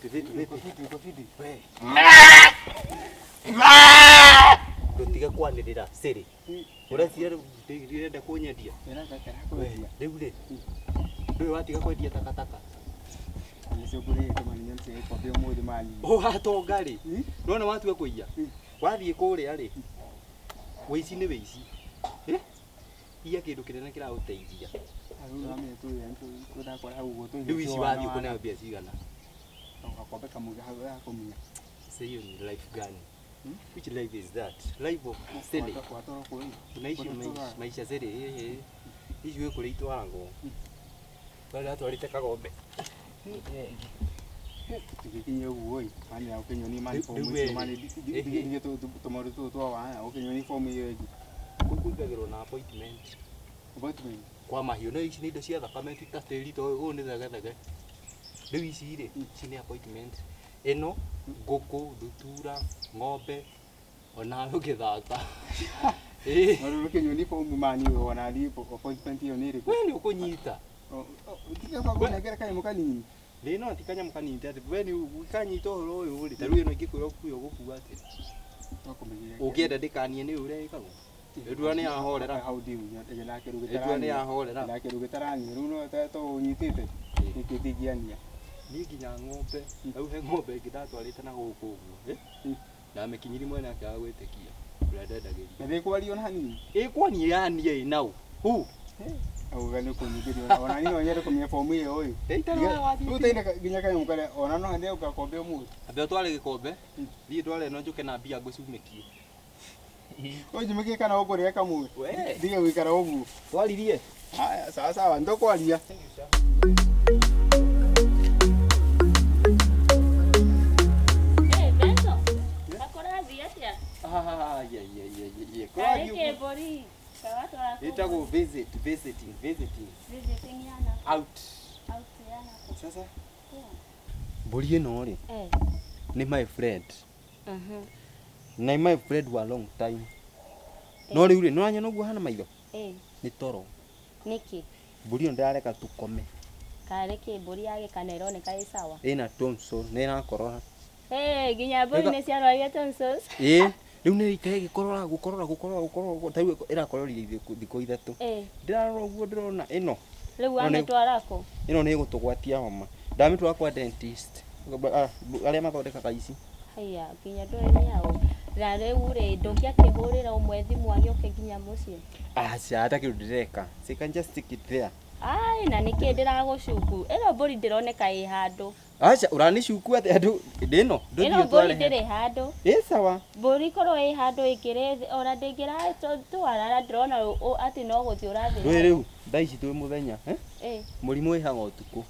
Vipi vipi vipi? Iko fiti. We. Ndũtige kwanĩrĩra siri. Ũreciria ndĩrenda kũnyendia? We, rĩu rĩ. Ndũĩ watiga kwendia takataka. Ũgatonga rĩ. Nĩwona watua kũiya? Wathiĩ kũrĩa rĩ. Wĩici nĩ wĩici. Eh? Iya kĩndũ kĩnene kĩragũteithia. Rĩu ici wathiĩ ũkũneo mbia cigana? Gakombe kamwe ga kũmunya. Sasa hiyo ni life gani? Which life is that? Life of silly. Watwarwo kũĩ. Tunaishi maisha, maisha silly. Eh, eh. Ici wĩ kũrĩa itwaragwo. Wee atwarĩte kagombe. Tũgĩkinyia ũguo ĩ, mani ya ũkĩnyonie mani Rĩu- fomu rĩu icio we- mani eh, ndige tũmaũndũ tũtũ twa wana ũkĩnyonie fomu ĩyo ĩngĩ. Kũu kũingagĩrwo na appointment. Appointment. Kwa mahiũ no ici nĩ indo cia thakame ti ta tĩri to ũyũ nĩ thegethege. Rĩu ici rĩ, ici nĩ appointment. Ĩno ngũkũ, ndutura, ng'ombe onawe ũngĩthata. Ĩĩ. No rĩu ũkĩnyonie fomu mani ona thiĩ appointment ĩyo nĩ ĩrĩkũ? We nĩ ũkũnyita. Tiga kũnengera kanyamũ kanini. Thĩ no ti kanyamũ kanini ta atĩ we nĩ ũkanyita ũhoro ũyũ rĩ, ta rĩu ĩno ingĩkwĩra ũkue ũgũkua atĩa? Ũngĩenda ndĩkanie nĩ ũrĩa ĩkagwo. Ĩndua nĩ yahorera. Hau ndiu Ĩndua nĩ yahorera. Ndakĩrũ gĩtarania rĩu no to ũnyitĩte nĩkĩo ndingĩania. Niĩ nginya ng'ombe, rĩu he ng'ombe ĩngĩ ndatwarĩte na gũkũ ũguo. Eh? Ndamĩkinyirie mwene akĩaga gwĩtĩkia. Ũrĩa ndendagĩria. Na ndĩkwaria ona hanini. Ĩkwanie yanie ĩ nau. Hu. Auga nĩ kũnyingĩria ona niĩ no nyende kũmenya fomu ĩyo ĩ. Ĩitara wathiĩ. Rĩu taine nginya kanyamũ karĩa ona no hande gakombe ũmũthĩ. Ambe ũtware gĩkombe, thiĩ ndware ĩno njũke na mbia ngũcumĩkie. Ũnjumĩkie kana ũkũrĩa kamwe. We. Ndige gũikara ũguo. Twaririe. Haya, sawa sawa, nĩtũkwaria. Eh, Benzo. Akũrathiĩ atĩa? Ah, yeah, yeah, yeah, yeah, yeah. Karĩ Kũrathiĩ ũguo. kĩmbũri. Kawatwara kũ? Ĩtagwo visit, visiting, visiting. Visiting yana. Out. Out yana. Sasa mbũri ĩno rĩ Eh. nĩ my friend Mhm. na my friend wa long time no rĩu rĩ nĩũranyona ũguo hana maitho Eh. nĩ toro Nĩkĩ? mbũri ĩno ndĩrareka tũkome Karĩ kĩmbũri yagĩka na ĩroneka ĩ sawa. ĩna tonsil nĩ ĩrakorora Eh, nginya mbũri Ĩga- nĩ ciarwarire tonsils. ĩĩ rĩu nĩ ĩikare ĩgĩkorora gũkorora gũkorora gũkorora ta rĩu ĩrakororire thikũ ithatũ Eh, ndĩrarora ũguo ndĩrona ĩno rĩu No nĩ- wamĩtwara kũ? ĩno nĩ ĩgũtũgwatia homa ndamĩtwara kwa dentist Ah, arĩa mathondekaga ici Haiya, nginya ndũĩ nĩ aũ. Na rĩu rĩ, ndũngĩakĩhũrĩra ũmwe thimũ agĩũke nginya mũciĩ. aca hata kĩndũ ndĩreka so you can just stick it there Ai, na nĩkĩ ndĩragũcuku? Ĩno mbũri ndĩroneka ĩ handũ. aca ũranicuku atĩ andũ ndĩno Ĩno mbũri ndĩrĩ handũ. ĩ sawa Mbũri korwo ĩ handũ ĩngĩrĩ ona ndĩngĩratwara na ndĩrona atĩ no gũthiĩ ũrathiĩ. ndũĩ rĩu thaa ici twĩ mũthenya eh? Eh, mũrimũ wĩhaga ũtukũ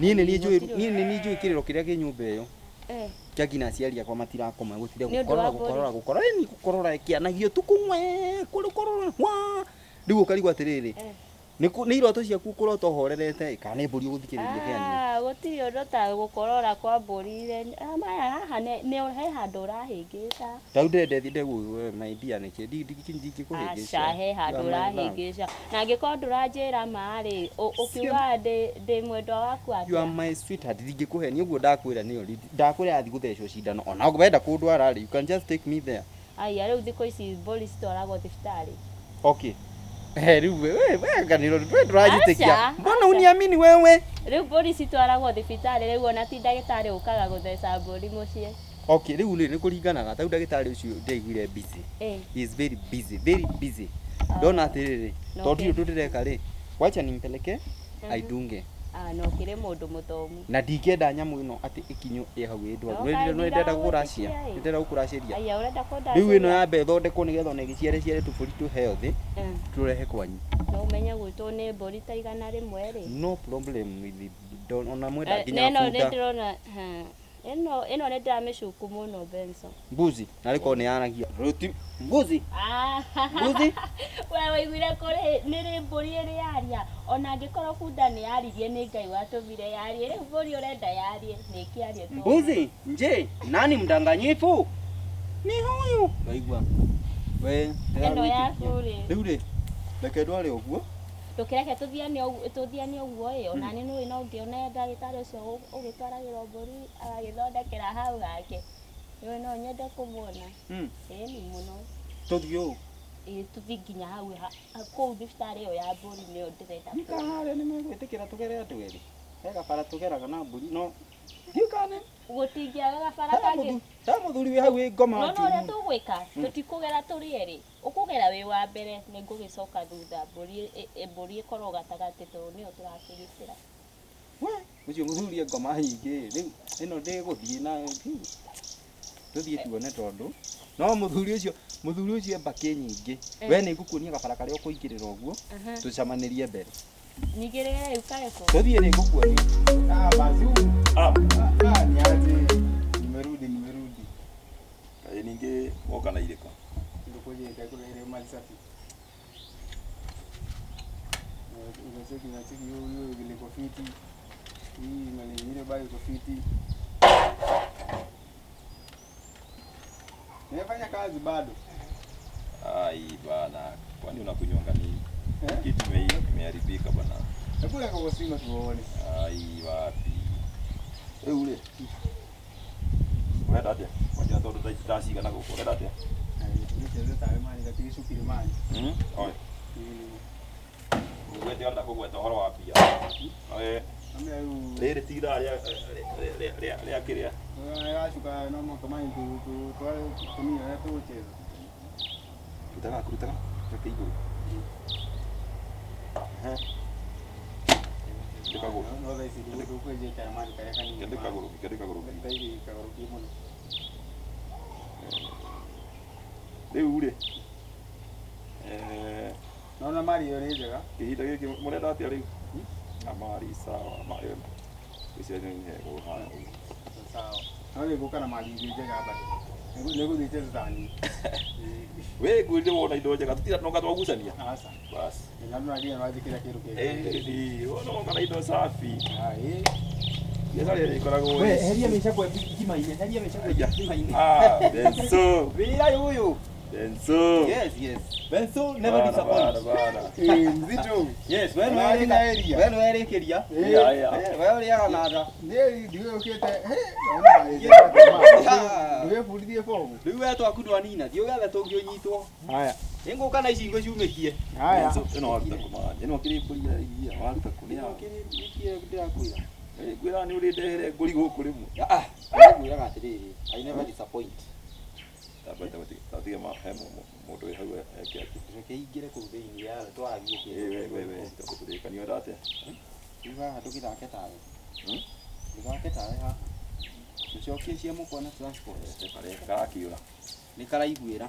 niĩ nĩ niĩ njũĩ Gũtirĩ niĩ nĩ niĩ njũĩ kĩrĩro kĩrĩa kĩ nyũmba ĩyo eh. kĩa nginya aciari akwa matirakoma gũtire Nĩ ũndũ gũkorora wa mbũri. gũkorora gũkorora ĩni gũkorora ĩkĩanagia ũtukũ ng'we kũrĩ ngwa rĩu ũkarigwo atĩrĩrĩ Eh. nĩ kũ- nĩ iroto ciaku ũkũrota ũhorerete kana nĩ mbũri ũgũthikĩrĩria kĩania Ah, gũtirĩ ũndũ ta gũkorora kwa mbũri rĩ. Ah, maya haha nĩ he handũ ũrahĩngĩca. ta rĩu ndĩrenda thiĩ ndegũ my dear nĩkĩ ndingĩkũhĩngĩca Aca, he handũ ũrahĩngĩca. Na angĩkorwo ndũranjĩra ma rĩ, ũkiuga ndĩ mwendwa waku You are atĩa? my sweetheart ndingĩkũhenia ũguo ndakwĩra nĩyo ndakwĩra yathi gũthecwo cindano ona wenda kũndwara rĩ you can just take me there Aya, rĩu thikũ ici mbũri citwaragwo thibitarĩ. okay Eh, rĩu we we we kaniro we ndũranjĩtĩkia Aca, mbona aca. uniamini wewe Rĩu mbũri citwaragwo thibitarĩ rĩu ona ti ndagĩtarĩ ũkaga gũtheca mbũri mũciĩ. okay rĩu rĩ nĩ kũringanaga ta rĩu ndagĩtarĩ ũcio ndĩaiguire busy Eh, he is very busy very busy Ah. ndona atĩrĩrĩ Na tondũ ũkĩ- ndirĩ ũndũ ndĩreka rĩ wacha nimpeleke aidunge ah, no ũkĩrĩ mũndũ mũthomu. na ndingĩenda nyamũ ĩno atĩ ĩkinywo ĩ hau ĩ ndwaru No, nĩ kaĩ ndĩrenda gũkũracia ndiragwĩtĩkia ĩ. nĩ ndĩrenda gũkũracĩria Aya, ũrenda rĩu ĩno kũndacĩria? yambe ĩthondekwo nĩgetha ona ĩgĩciare ciare tũbũri tũheo thĩ Eh, tũrehe kwanyu no ũmenye gwitũ nĩ mbũri ta 100 rĩ. no problem with the, don't, ona mwenda Eh, nginya na ĩno nĩ bunda ndĩrona ha, ĩno ĩno nĩ ndĩramĩcuku mũno Benso. mbuzi narĩ korwo nĩ yaragia rũti mbuzi Ah, mbuzi we waiguire kũrĩ nĩ rĩ mbũri ĩrĩ yaria ona angĩkorwo bunda nĩ yaririe nĩ Ngai watũmire yarie rĩu mbũri ũrenda yarie nĩ ĩkĩarie tu. mbuzi nje nani mdanganyifu ni huyu waigua we Ĩno yaku rĩ rĩu rĩ reke ndware ũguo Ndũkĩreke tũthiane ũguo tũthiane ũguo ĩ ona nĩ nũĩ no ngĩone ndagĩtarĩ ũcio ũgĩtwaragĩrwo mbũri agagĩthondekera hau hake. Nĩũĩ no nyende kũmuona. Ĩni mũno. Tũthiĩ ũũ. Ĩ tũthiĩ nginya hau kũu thibitarĩ ĩyo ya mbũri nĩyo ndĩrenda Nĩ kuona. harĩa nĩ megwĩtĩkĩra tũgere andũ erĩ. He gabara tũgeraga na mbũri no ndiũkane. Gũtingĩaga gabara kangĩ. He mũthuri wĩ hau wĩ ngoma No no njũru ũrĩa mũno. tũgwĩka tũtikũgera tũrĩ erĩ ũkũgera wĩ wa mbere nĩ ngũgĩcoka thutha mbũri mbũri ĩkorwo gatagatĩ tondũ nĩyo tũrakĩgitĩra. We, ũcio mũthuri e ngoma nyingĩ rĩu ĩno ndĩgũthiĩ na tũthiĩ tuone tondũ no mũthuri ũcio e mbakĩ nyingĩ. We nĩ ngũkuonia gabara karĩa ũkũingĩrĩra ũguo tũcamanĩrie mbere. Nyingĩrĩre rĩu karĩkũ? Tũthiĩ nĩ ngũkuonia. Ah, bazuu. Ah, Ah, niaje. Nimerudi, nimerudi. Kaĩ ningĩ woka na irĩkũ? Ndukuje kule ile mali safi. Unacheki unacheki hiyo hiyo ile iko fiti. Hii mali nyingine bado iko fiti. Nimefanya kazi bado. Ai bana, kwani unakunywanga nini? Eh? Kitu imeharibika bana. Hebu weka kwa simu tuone. Ai wapi. Rĩu rĩ. Ũrenda atĩa? Kwanja tondũ thaa ici ndacigana gũkũ ũrenda atĩa? Nicheze tawe mani katigicukire mani. Oe. Ngwete ũrenda kũgweta ũhoro wa mbia. Oe, Ambia rĩu rĩrĩ ti ithaa rĩa rĩa rĩa kĩrĩa. Ĩracuka no mũhaka mani tu tu tware tumia ũrĩa tũgũcheza. Rutaga rutaga reke igũrũ. Ehe. Kĩndĩ kagũrũ. No thaa ici ndũkwenjete mani karĩa kanini. Kĩndĩ kagũrũ, kĩndĩ kagũrũ. Thaa ici kagũrũ ki mũno. Rĩu rĩ. Eh, Naona mali ĩyo nĩ njega. kĩhinda gĩkĩ mũrenda atĩa rĩu? Amari sawa, amari. Gwĩciria nĩ hegũ haha ũguo. Sawa. No nĩ ngũka na mali ingĩ njega bado. Nĩngũthiĩ cheza tani. We ngwĩrire wona indo njega tũtira noka twagucania. Asa. Bas. Na ndio ngira kĩndũ kĩega. Eh, ni wona woka na indo safi. Ah, ĩ. Biacara ĩrĩa ĩkoragwo We, heria mĩcakwe ngima-inĩ, heria mĩcakwe ngima-inĩ. Ah, Benso. Wĩra ũyũ. Benso. Yes, yes. Benso never Bana, disappoint. bana, bana. Eh, mzito. Yes, we Ona nĩ area. we nĩ werĩkĩria. Yeah, yeah. We ũrĩaga na nda. Niĩ ndiũkĩte. He, naona mali. Ndiwebundithie fomu. Rĩu we twaku ndwanina, thiĩ ũgethe tũngĩ ũnyitwo. Haya. Nĩngũka na ici ngũciumĩkie. Haya. Benso, ĩno waruta kũ man? Ĩno kĩrĩ mbũri ya iria, waruta kũ nĩ ya? Nĩkĩĩ ndĩrakwĩra? Eh, ngwĩra nĩ ũrĩndehere ngũri gũkũ rĩmwe. Ah, ndĩrakwĩraga atĩrĩrĩ, I never disappoint. Tatige ma he mũndũ wĩ hau eke atĩ. Reke ingĩre kũu thĩinĩ ya twaragie Eh, kĩndũ. we we we, tondũ tũrĩkania ũrenda atĩa? Rĩu haha tũgĩthake tawe. Hmm? Tũthake tawe haha. Tũcokie cia mũkwa na transport. Karĩa karakĩũra. Nĩ karaiguĩra.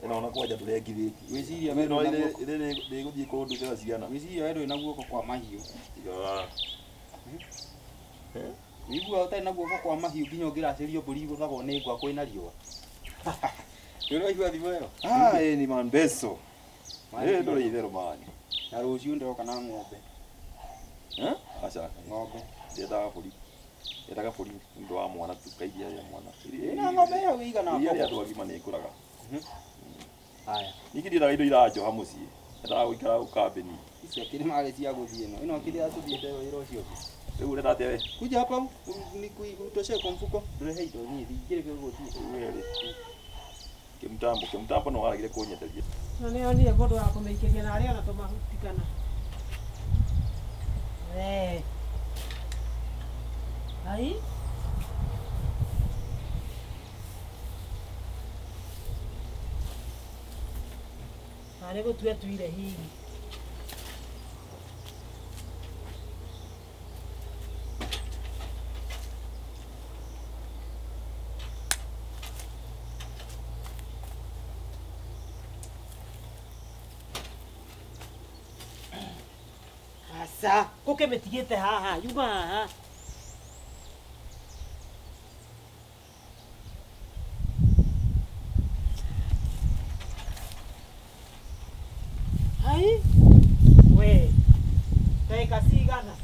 Ĩno ona kwanja ndũrengithĩtie. Gwĩciria we Ĩno ndũrĩ na guoko. ndĩgũthiĩ kũndutĩra ciana. Gwĩciria we ndũrĩ na guoko kwa mahiũ. Tiga. Wĩiguaga ũtarĩ na guoko kwa mahiũ nginya ũngĩracĩrio mbũri igũthagwo nĩ ngwa kwĩna riũa. Nĩ ũraigua thimũ ĩyo? Ah, ĩ ni man Benso. Mani Eh, ndũrĩ itherũ man. Na rũciũ ndĩroka na ng'ombe. Eh? Aca. Ng'ombe. Ndiendaga mbũri. Ndiendaga mbũri nĩ ũndũ wa mwana tu kairia rĩa mwana. Na ng'ombe ĩyo ĩigana Iria rĩa kobo. andũ agima nĩ ĩkũraga. Haya. Ningĩ ndiendaga indo iranjoha mũciĩ. Endaga gũikara kambĩni. Ici akĩrĩ marĩ cia gũthiĩ ĩno. Ĩno akĩrĩ ya tũthiĩte wĩra ũcio ũngĩ. Rĩu ũrenda atĩa we? Kuja hapa utoshe kwa mfuko. Ndũrehe indo niĩ ndingĩrĩ gũthiĩ. Rĩu we rĩ. Kĩmtambo, kĩmtambo no waragire kũnyenderia. Na nĩ onire mũndũ wa kũmĩikĩria na arĩ ona tũmahuti kana. We. Ai. Narĩ gũtua tuire hihi. Aca, gũkĩmĩtigĩte haha, yuma haha. Ai, we, ndagĩka cigana?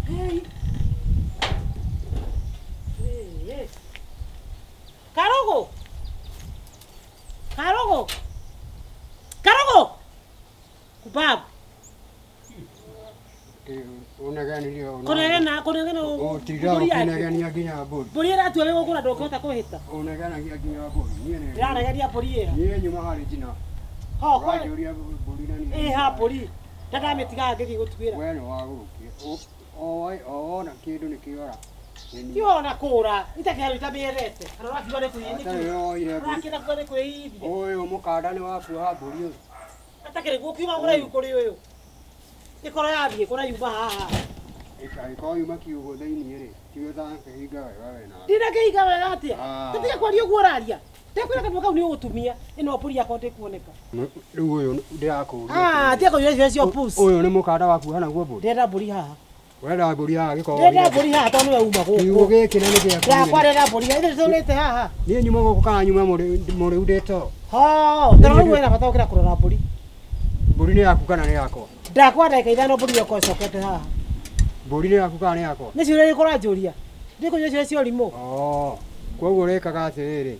Hey. Ũnegenire ona. Kũnegena kũnegena Ũtinda ũkĩnegenia nginya mbũri. Mbũri ĩratua wĩ gũkũ na ndũngĩhota kwĩhĩta. Ũnegenagia nginya mbũri. Niĩ nĩ. Ndĩranegeria mbũri ĩha. Niĩ nyuma harĩ njina. Ho, Ũranjũria mbũri na niĩ. Ĩha mbũri. Ndamĩtigaga ngĩthiĩ gũtuĩra. We nĩ wagũrũkire. O wona kĩndũ nĩ kĩora. Ti ona kũra itakĩharo itamĩendete. Kana ũrakiuga nĩ kwĩithia. Atarĩ woire mbũri. Ũrakĩenda kuga nĩ kwĩithia. Ũyũ mũkanda nĩ wakuoha mbũri ũyũ. Atakĩrĩ gũkiuma kũraihu kũrĩ ũyũ. Ĩkorwo yathiĩ kũraihu haha. Ĩkorwo yuma kiugũ thĩiniĩ rĩ, tiwe ũtakĩhinga wega we nawe. Ndinakĩhinga wega atĩa? Ah. Tũtige kwaria ũguo ũraria. Ndekwĩra kanua kau nĩ ũgũtumia. Ĩno mbũri yakwa ndĩkuoneka. Rĩu ũyũ ndĩrakũria. Ah, tiga kũnyua icio cio puss. Ũyũ nĩ mũkanda wakuoha naguo mbũri. Ndĩrenda mbũri haha. Wenda mbũri haha gĩkorwo. Ndĩrenda mbũri haha tondũ nĩwe uma Kiugũ gũkũ. gĩkĩ na nĩ gĩaku. Yakwa ndĩrenda mbũri haha. Ithuĩ tũrĩte haha. Niĩ nyuma gũkũ kana nyuma mũrĩu ndĩ toro. Ho, tondũ rĩu wĩna bata gũkĩra kũrora mbũri. Mbũri nĩ yaku kana nĩ yakwa? Ndakwa ndagĩka 5 mbũri ĩyo ĩcokete haha. Mbũri nĩ yaku kana nĩ yakwa? Nĩ ciũria irĩkũ ũranjũria? Ndikũnyua ciũria cia ũrimũ. Oh, koguo ũrekaga atĩrĩrĩ,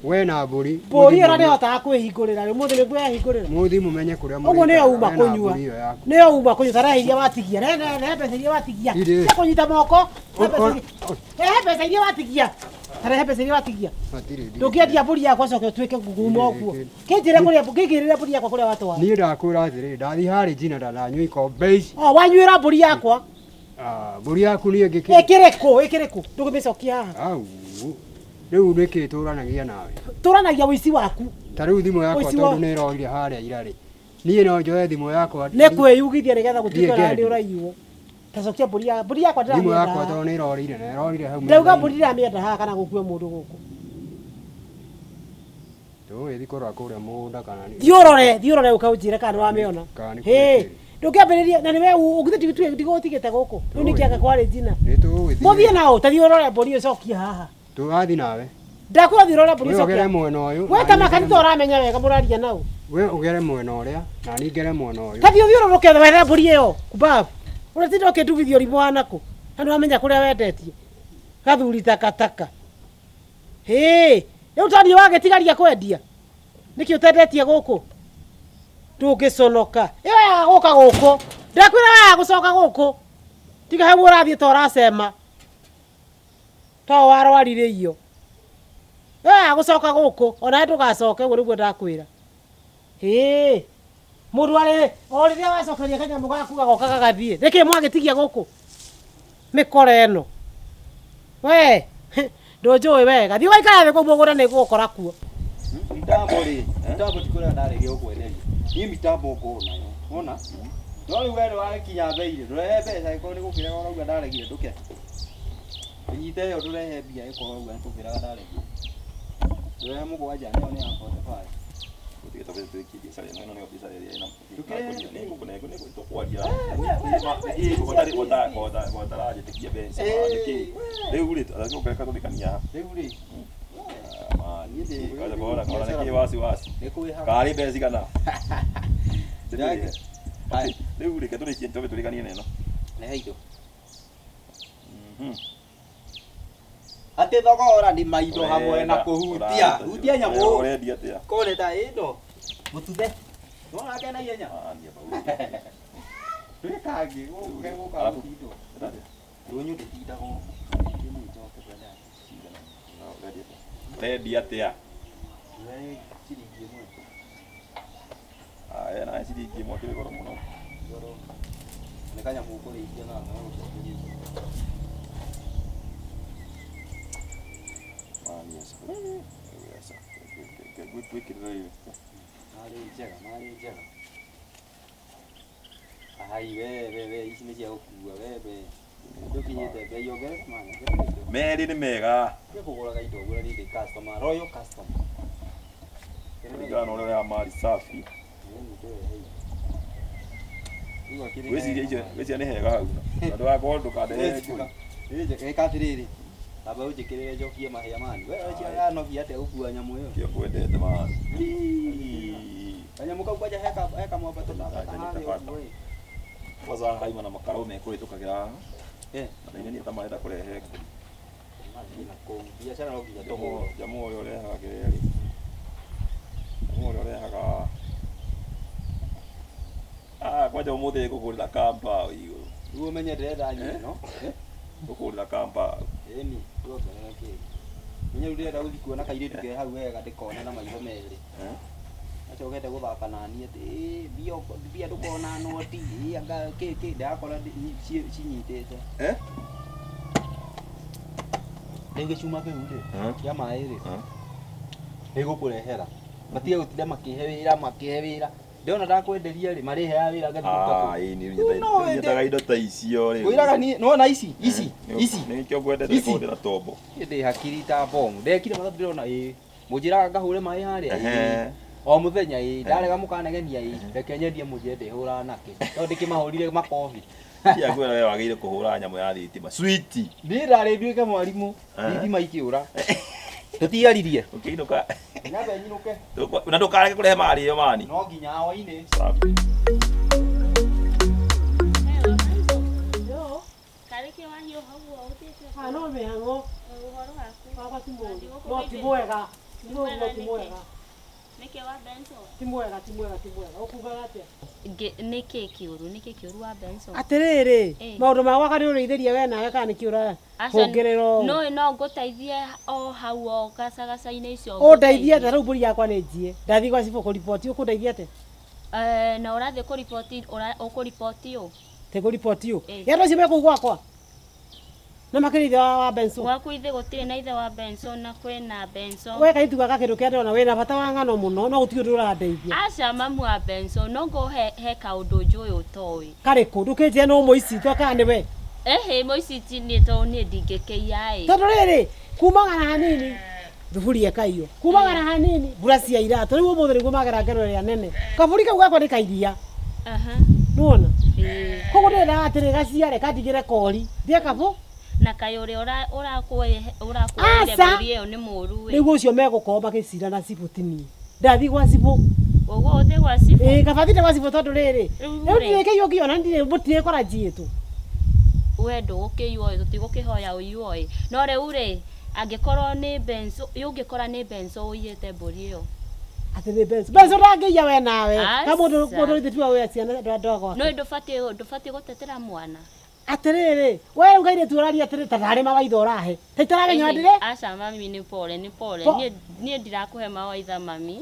we na mbũri. Mbũri ĩyo ndĩhotaga kwĩhingũrĩra rĩu mũthĩ nĩguo yehingũrĩra. Mũthi mũmenye kũrĩa Ũguo nĩyo uma we na kũnyua. mbũri ĩyo yaku. Nĩyo uma kũnyua ta rehe iria watigia. Rehe rehe mbeca iria watigia. Irĩ. Cia kũnyita moko. Rehe mbeca O- Rehe mbeca iria watigia. Ta rehe mbeca iria watigia. Hatirĩ ndirĩ. Ndũngĩendia mbũri yakwa coke ũtuĩke nguma ũguo. Kĩnjĩre kũrĩa kĩngĩrĩre mbũri yakwa kũrĩa watwara. Niĩ ndakwĩra atĩrĩrĩ, ndathiĩ harĩ njina ndanyua ikombe ici. O wanyuĩra mbũri yakwa. Ah, mbũri yaku niĩ ngĩkĩ. Ĩkĩrĩ kũ? Ĩkĩrĩ kũ? Ndũngĩmĩcokia haha. Au. Rĩu nĩkĩ tũranagia nawe? Tũranagia ũici waku. Ta rĩu thimũ yakwa Ũici wa- tondũ nĩ ĩrorire harĩa ira rĩ. Niĩ no njoe thimũ yakwa. Nĩ kwĩyugithia nĩgetha gũtuĩke Thiĩ ona nĩ ngendie. ũraiywo. Ta cokia mbũri ya mbũri yakwa Thimũ ndĩramĩenda yakwa haha. tondũ nĩ ĩrorire na ĩrorire hau. Ndauga metha-inĩ. mbũri ndĩramĩenda haha kana gũkue mũndũ gũkũ. Tũgĩthiĩ kũrora kũrĩa mũgũnda kana nĩ. Thiĩ ũrore ũka ũnjĩre kana nĩ wamĩona. Kana nĩ Hĩ, kũrĩ. ndũngĩambĩrĩria na nĩwe ũgithĩ ndigũtigĩte gũkũ. Rĩu nĩkĩanga kwarĩ njina. Nĩ tũgũgĩthiĩ. Mũthiĩ nao, ta thiĩ ũrore mbũri ũcokie haha. Tũgathiĩ nawe. Ndakwĩra thiĩ ũrore mbũri We ũgere ũcokie. mwena ũyũ. We na ta niĩ makanitha ũramenya wega mũraria nao. We ũgere mwena ũrĩa na niĩ ngere mwena ũyũ. Ta thiĩ ũthiũrũrũke wethe mbũri ĩyo. Kumbabu. Ũratinda ũkĩndumithia ũrimũ wa nakũ. Na nĩwamenya kũrĩa wendetie. Gathuri takataka. Hĩ, rĩu ta niĩ wagĩtigaria kwendia. Nĩkĩ ũtendetie gũkũ? Ndũngĩconoka. Ĩyo yaga gũka gũkũ. Ndakwĩra yaga gũcoka gũkũ. Tiga hau ũrathiĩ ta ũracema. Ta warwarire iyo. Ĩyo yaga gũcoka gũkũ. Onawe ndũgacoke ũguo nĩguo ndakwĩra. Hĩ. Mũndũ arĩ o rĩrĩa wacokeria kanyamũ gaku gagoka gagathiĩ. Nĩkĩ mwagĩtigia gũkũ? Mĩkora ĩno. We, ndũnjũĩ wega. Thiĩ ũgaikara thĩ kũu mũgũnda nĩngũgũkora kuo. Mitambo rĩ, mitambo ti kũrĩa ndarĩgia gũkwenderia. Niĩ mitambo ngũrũ nayo. Wona? No rĩu we nĩwakinya bei rĩ, ndũrehe mbeca ĩkorwo nĩ gũkĩraga ũrauga ndaregire ndũke. Ĩnyite ĩyo ndũrehe mbia ĩkorwo ũrauga nĩ gũkĩraga ndaregire. Ndũrehe 7 ĩyo nĩ ya 45. Gũtirĩ tondũ twĩkie biacara ĩno, ĩno nĩyo biacara ĩrĩa ĩna Ndũkĩrehe. nĩ tũkwaria. Ĩ gũtaranjĩtĩkia mbeca nĩkĩ? Rĩu rĩ, tũreka tũrĩkania. Rĩu rĩ, Kora kora nĩkĩ wasi wasi. nĩ kwĩhaga. Karĩ mbeca cigana? Ndĩrĩhe. Haya. Rĩu rĩ, tũrĩkie twambe tũrĩkanie na ĩno. Rehe indo. Atĩ thogora nĩ maindo hamwe na kũhutia. Hutia nyamũ. Ũrendia atĩa? Kore ta ĩno. Mũtuthe. Nĩwona akena ihenya? Ah, niĩ bau. Ndwĩkangi, gũkũ gũka Alafu- gũtindwo. Ndũnyũ ndĩtindagwo. Kĩmwe njoke kwenda. Ũrendia atĩa? Ndũrehe ciringi 1. Aya na ciringi 1 kĩrĩ goro mũno. Goro. Nĩ kanyamũ ũkũrĩithia na gagũcokeria. Marĩ njega, marĩ njega. Ai we we we ici nĩ cia gũkua we we. Ndũkinyĩte bei ongerera mana. Merĩ nĩ mega. Tiga kũgũraga indo ũguo niĩ ndĩ customer, loyal customer. Kũringana na ũrĩa ũrĩa mali safi. Wĩcirie icio, wĩcirie nĩ hega hau. Tondũ wakorwo ndũkandehe ngũi. Ĩka atĩrĩrĩ, amba ũnjĩkĩrĩre njokie mahĩa mani. We yanogia atĩa gũkua nyamũ ĩyo? Kĩo kwendete mani. Kanyamũ kau kwanja he kamwambato kambata harĩa ũguo ĩ. Kwanza haima na makaro mekũhĩtũkagĩra haha. Eh. Na nĩ ta marenda kũrehe ngũi. Mathiĩ na kũu. Biacara no nginya tũhũre. Jamu ũrĩa ũrehaga kĩrĩa rĩ. Jamu ũrĩa ũrehaga. Ah, kwanja ũmũthĩ ngũkũrĩra kamba igũrũ. Rĩu ũmenye ndĩrenda nyina no. Ũkũrĩra kamba. Ĩni, tuongerere kĩ. Menye rĩu ndĩrenda gũthiĩ kuona kairĩtu ke hau wega ndĩkone na maitho merĩ. Acokete gũthaka naniĩ atĩ "Ĩ, mbia mbia ndũkona noti ĩ, anga kĩ kĩ ndakora cinyitĩte. Eh? Rĩu gĩcuma kĩu rĩ kĩa maĩ rĩ nĩgũkũrehera matige gũtinda makĩhe wĩra makĩhe wĩra ndĩrona ndakwenderia rĩ marĩheaga wĩra ngathiĩ kũruta Ah, kũ ĩĩ nĩ Rĩu no wende- nyendaga indo ta icio rĩu. Ngwĩraga niĩ nĩwona ici ici ici Nĩkĩo ngwendete Ici. kũhũthĩra tombo. Niĩ ndĩ hakiri ta bomu ndekire mathabu ndĩrona ĩ mũnjĩraga ngahũre maĩ harĩa ĩ Ehe. o mũthenya ĩ ndarega mũkanegenia ĩ reke nyendie mũnjĩre ndĩhũraga nakĩ tondũ ndĩkĩmahũrire makobi Ndiakwĩra we wagĩrĩire kũhũra nyamũ ya thitima. Switi. niĩ ndarĩ nduĩke mwarimũ thitima ikĩũra tũtiaririe Ũkĩinũka. Nyambe nyinũke Na ndũkarege kũrehe marĩo mani. no nginya hwainĩ Safi. Karĩkĩ wahiũha ũguo ũthiĩte Ah, no mĩhang'o ũhoro waku wakwa ti mũũru no ti mwega ti mũũru no ti mwega nĩkĩ wa Benson ti mwega ti mwega ti mwega ũkugaga atĩa nĩkĩ kĩũru nĩkĩ kĩũru wa Benson atĩrĩrĩ Eh. maũndũ ma gwaka nĩ ũrĩithĩria we nawe kana nĩkĩ Aca, ũrahũngĩrĩra ũũ no no ngũteithie o hau o gacagaca-inĩ icio ũndeithie atĩa rĩu mbũri yakwa nĩ njie ndathiĩ gwa cibũ kũriboti ũkũndeithia atĩa Eh, na ũrathiĩ kũriboti ũkũriboti ũ tĩ kũriboti ũ Eh. ya andũ acio me kũu gwakwa na makĩrĩ ithe wa Benson gwaku ithe gũtirĩ na ithe wa Benson na kwĩna Benson we kairĩtu gaka kĩndũ kĩa ndĩrona wĩna bata wa ng'ano mũno no gũtirĩ ũndũ ũrandeithia aca mamu wa Benson no ngũ he kaũndũ njũĩ ũtoĩ karĩkũ ndũkĩnjĩre no mũici twakaga nĩwe ehe mũici ti niĩ tondũ niĩ ndingĩkĩiya ĩ tondũ rĩrĩ kumagara hanini thuburia ĩkaiywo kumagara hanini mbura cia iratũ rĩu ũmũthĩ nĩguo magera ngero ĩrĩa nene kabũri kau gakwa nĩ kairia Aha, nĩwona ĩĩ. koguo ndĩrendaga atĩrĩ gaciare kandigĩre kori thiĩ kabũ na kaĩ ũrĩa ũrakũeire Aca. mbũri ĩyo nĩ mũũru ĩ nĩguo ũcio megũkorwo magĩcira na cibũ ti niĩ ndathiĩ gwa cibũ ũguo ũthiĩ gwa cibũ ĩĩ kaba thiĩte gwa cibũ tondũ rĩrĩ Rĩu rĩu rĩ. ndirĩkĩiywo ngĩona ndirĩ mũtirĩkora njiĩtwo we ndũgũkĩiywo ĩ tũtigũkĩhoya ũiywo ĩ no rĩu rĩ angĩkorwo nĩ Benso ũngĩkora nĩ Benso ũiyĩte mbũri ĩyo atĩ nĩ Benso Benso ndangĩiya we nawe ka mũndũ Aca. mũndũ ithe tiwe wĩ ciana andũ a gwake no ndũbatiĩ ndũbatiĩ gũtetera mwana atĩrĩrĩ we rĩu kairĩtu ũraria atĩrĩ ta ndarĩ mawaitha ũrahe ta itaramenya Ĩhĩ, ndĩrĩ aca mami nĩ pole nĩ pole Po- niĩ ndirakũhe mawaitha mami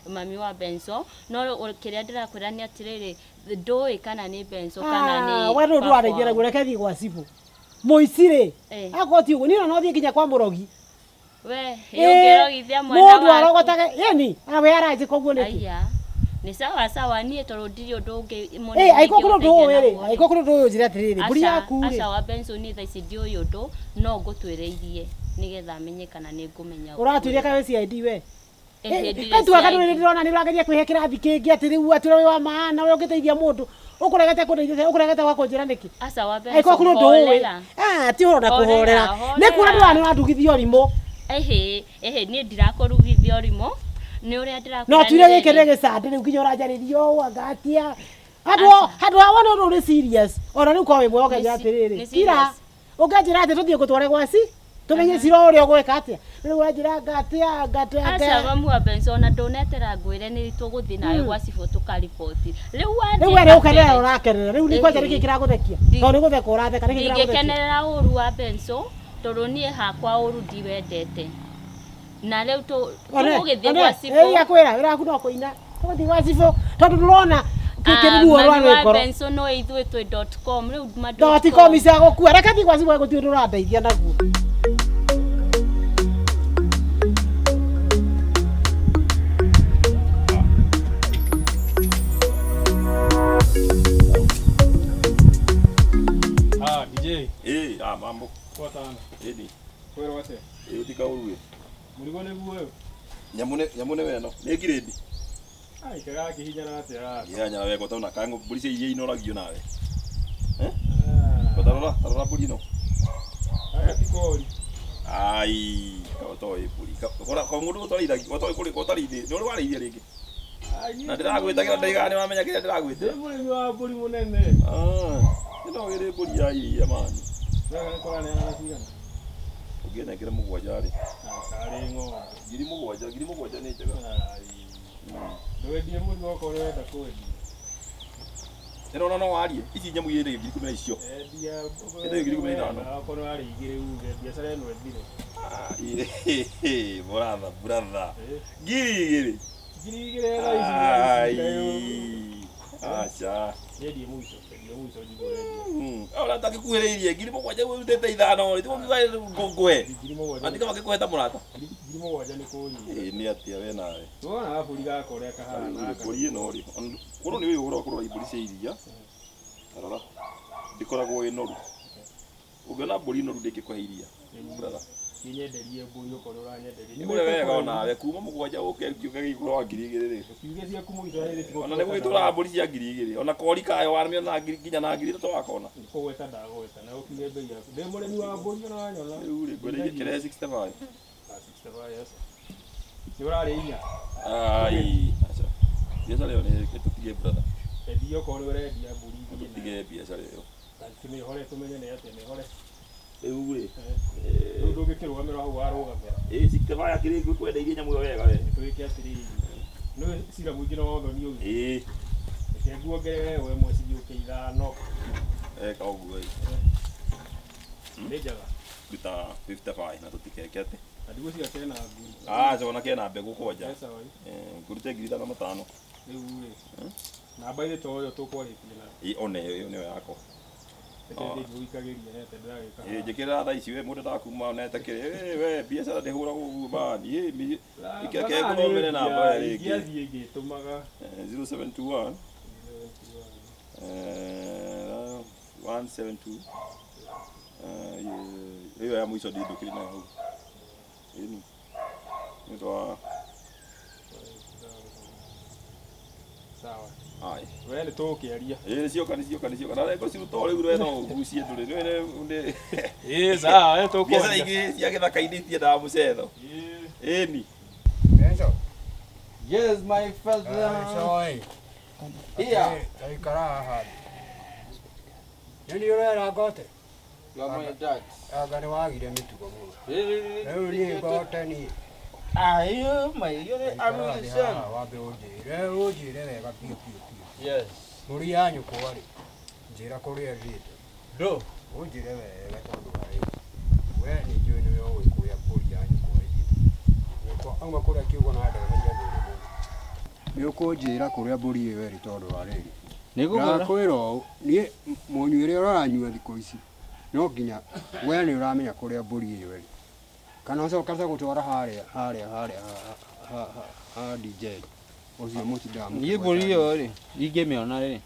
mami wa Benso no kĩrĩa ndĩrakwĩra nĩ atĩrĩrĩ ndũĩ kana nĩ Benso kana nĩ we rĩu baba ndũrandeithia wao. naguo reke thiĩ gwa cibũ mũici rĩ Eh. akorwo ti ũguo niĩ ona no thiĩ nginya kwa mũrogi we Ĩĩ, ũngĩrogithia mwana mũndũ waku arogotage ĩni we aranjĩka ũguo nĩkĩ Aya. Nĩ sawa sawa niĩ tondũ ndirĩ ũndũ ũngĩ ĩ angĩkorwo kũrĩ ũndũ ũĩ rĩ angĩkorwo kũrĩ ũndũ ũyũ njĩre atĩrĩrĩ mbũri yaku rĩ aca wa Benson niĩ thaa ici ndiũĩ ũndũ no ngũtuĩrĩirie nĩgetha menye kana nĩ ngũmenya ũratuĩria kaĩ wĩ CID we Ĩhĩ, ndirĩ kaituaga CID. ndũrĩ ndĩrona nĩ ũrageria kwĩhe kĩrathi kĩngĩ atĩ rĩu atĩ ũrĩa wĩ wa maana ũrĩa ũngĩteithia mũndũ ũkũregete kũndeithia ũkũregete gwa kũnjĩra nĩkĩ Aca wa angĩkorwo Benson kũrĩ ũndũ ũĩ horera. ah ti ũhoro na Horera, kũhorera nĩ kuona horera. ndĩrona nĩ ũrandugithia ũrimũ Ĩhĩ, ĩhĩ niĩ ndirakũrugithia ũrimũ nĩ ũrĩa ndĩrakwĩra no tuire nĩ gĩkĩ rĩrĩ. nĩ gĩcandĩ rĩu nginya ũranjarĩria ũũ anga atia handũ handũ ha wone ũndũ ũrĩ serious ona rĩu korwo wĩ mwega ũkanjĩra Nĩ atĩrĩrĩ nĩ kira serious. ũkanjĩra atĩ tũthiĩ ngũtware gwaci tũmenye cira ũrĩa ũgwĩka atĩa rĩu ũranjĩra anga atĩa anga atĩa Aca anga mamu wa Benson ona ndũnetera ngwĩre nĩ tũgũthiĩ nawe gwa cibũ tũkariboti rĩu rĩu wathiĩ we nĩ ũkenerera kabere. ũrakenerera rĩu nĩ kwanja nĩkĩ kĩragũthekia tondũ nĩ gũtheka ũratheka nĩkĩ kĩragũthekia ndingĩkenerera ũru wa Benson tondũ niĩ hakwa ũru ndiwendete na rĩu tũgũgĩthiĩ gwa cibũ akwĩra wĩra waku no kũina tũgũthiĩ gwa cibũ tondũ ndũrona kĩruo mami rwa wa ngoro Benson no ithuĩ twĩ dot com rĩu ma dot dot com cia gũkua reke thiĩ gwa cibũ gũtirĩ ũndũ ũrandeithia naguo Ah, DJ, Ĩĩ, ah mambo. poa sana. Ĩni. Kwĩrwo atĩa? Ĩĩ ũtikaũru ĩ. Mũrigo nĩguo ũyũ? Nyamũ nĩ nyamũ nĩ weno. Nĩ ngirĩndi. Ai, karakihinyara atĩa haha? Ihanyara wega ũtaona ka mbũri cia iria inoragio nawe. Ah, Tarora, tarora mbũri ĩno. Gaka ti kori. Ai, ka ũtoĩ mbũri. Ka ka mũndũ ũtarĩithagia, ũtoĩ kũrĩ ũtarĩithia. Nĩ ũrĩ warĩithia rĩngĩ. Ai, niĩ Na ndĩragwĩtagĩra ndaigaga nĩ wamenya kĩrĩa ndĩragwĩtĩra. Ndĩ mũrĩmi wa mbũri mũnene. Ah, ĩno ĩrĩ mbũri ya iria mani. Gaka nĩ kũraneana na cigana? Ũngĩnengera mũgwanja rĩ. Ah, karĩ ng'ombe. 7,000, 7,000 nĩ njega. Ai. Ndwendie mũrigo okorwo ũrenda kwendia. Ĩno no no warie. Ici nyamũ igĩrĩ 10,000 icio. Endia. Ĩno 15,000. Okorwo arĩ igĩrĩ uge biacara ĩno ĩthire. Ah, Brother, brother. 2,000. 2,000 thaa ici. Ai. Acha. Endie mũico, endie mũico njigue endia. Ona takikuhĩrĩirie 7,000 ũrutĩte 5 rĩ, tiguo ngũhe. 7,000. Andika makĩkũhe ta mũrata. 7,000 nĩ kũnyita. Ĩĩ nĩ atĩa we nawe. Wona gabũri gaka ũrĩa kahana gaka. Mbũri ĩno rĩ, korwo nĩ ũyũ ũhoro wa kũrora mbũri cia iria, ta rora, ndĩkoragwo ĩ noru. Ũngĩona mbũri noru ndĩngĩkũhe iria, brother. Nyenderie mbũri okorwo ũranyenderia. Nĩ wega onawe kuma 7 ũke kiuge gĩkũrũ wa 2,000 rĩ. Kiuge ciaku mũico hĩndĩ Ona nĩ gũgĩtũraga mbũri cia 2,000, ona kori kayo wamĩona ngiri nginya na 3,000 wakona. Kũgweta ndagweta na ũkiuge mbei yaku. Ndĩ mũrĩmi wa mbũri ona wanyona. Rĩu rĩ, ngwenderie kĩrehe 65. Ah, 65 yes. Nĩ ũrarĩ inya. Ai, aca. Biacara ĩyo nĩ tũtige brother. Endia okorwo nĩ ũrendia mbũri ithiĩ nayo. Tũtige biacara ĩyo. Tũmĩhore tũmenye nĩ atĩa mĩhore. Rĩu rĩ, Rĩu ndũngĩkĩrũgamĩra hau warũgamĩra. ĩĩ 65 akĩrĩ ngwendeirie nyamũ ĩyo wega we. Twĩke atĩrĩrĩ. Nĩ cira mũingĩ na wathoni ũyũ. Ĩĩ. Reke nguongerere we ĩmwe cigĩũke 5. Eka ũguo ĩ. Nĩ njega. Ruta 55 na tũtikeke atĩ. Na ndigwĩciria kena nguri. Aca ona kena mbegũ kwanja. He sawa ĩ. Ngũrute 5,500. Rĩu rĩ. Namba ĩrĩ to ĩyo tũkwarĩtie nayo. Ĩ one ĩyo nĩyo yakwa. Reke thiĩ ngĩgũikagĩria nĩ atĩa ndĩragĩka Ĩ haha. njĩkĩrĩra thaa ici we mũndũ ndakuma onete kĩrĩ. Ĩ we biacara ndĩhũragwo ũguo man. Ĩ mi ikeke ngũthomere namba ĩyo rĩngĩ. Ingĩathiĩ ngĩtũmaga. 0721 172 ĩyo ya mũico ndindũkĩrĩ nayo hau. Ĩni. Nĩ ũndũ wa Sawa. Ai. We nĩ tũgũkĩaria. Ĩ nĩ cioka nĩ cioka nĩ cioka. Na reko ciruta rĩu we no ũgucie ndũrĩ. Nĩ nĩ Ĩ sawa, we biacara tũkwaria. ingĩ cia gĩthaka-inĩ itiendaga mũcetho. Ĩni. Enzo. Yes, my father. Sorry. Here. Taikara haha. Nĩ nĩ ũrera ngote? You are my dad. Anga nĩ wagire mĩtugo mũno. Rĩu niĩ ngote niĩ. Ah, you my, you're the I'm Ikara the thĩ son. haha wambe ũnjĩre, ũnjĩre wega biũ biũ biũ. Yes. Mbũri ya nyũkwa rĩ, njĩra kũrĩa ĩthiĩte. Bro. Ũnjĩre wega tondũ wa rĩu. We nĩ njũĩ nĩwe ũĩ kũrĩa mbũri ya nyũkwa ĩthiĩte. Nyũkwa auma kũrĩa kiugo na ndeheire thĩna mũno. Nĩ ũkũnjĩra kũrĩa mbũri ĩyo ĩrĩ tondũ wa rĩrĩ. Nĩngũkwĩra. Ndakwĩra ũũ, niĩ mũnyuĩre ũranyua thikũ ici no nginya we nĩ ũramenya kũrĩa mbũri ĩyo ĩrĩ. Kana ũcoke gũtwara harĩa harĩa harĩa ha DJ ũcio mũtindaga Niĩ mbũri ĩyo rĩ, ingĩmĩona rĩ,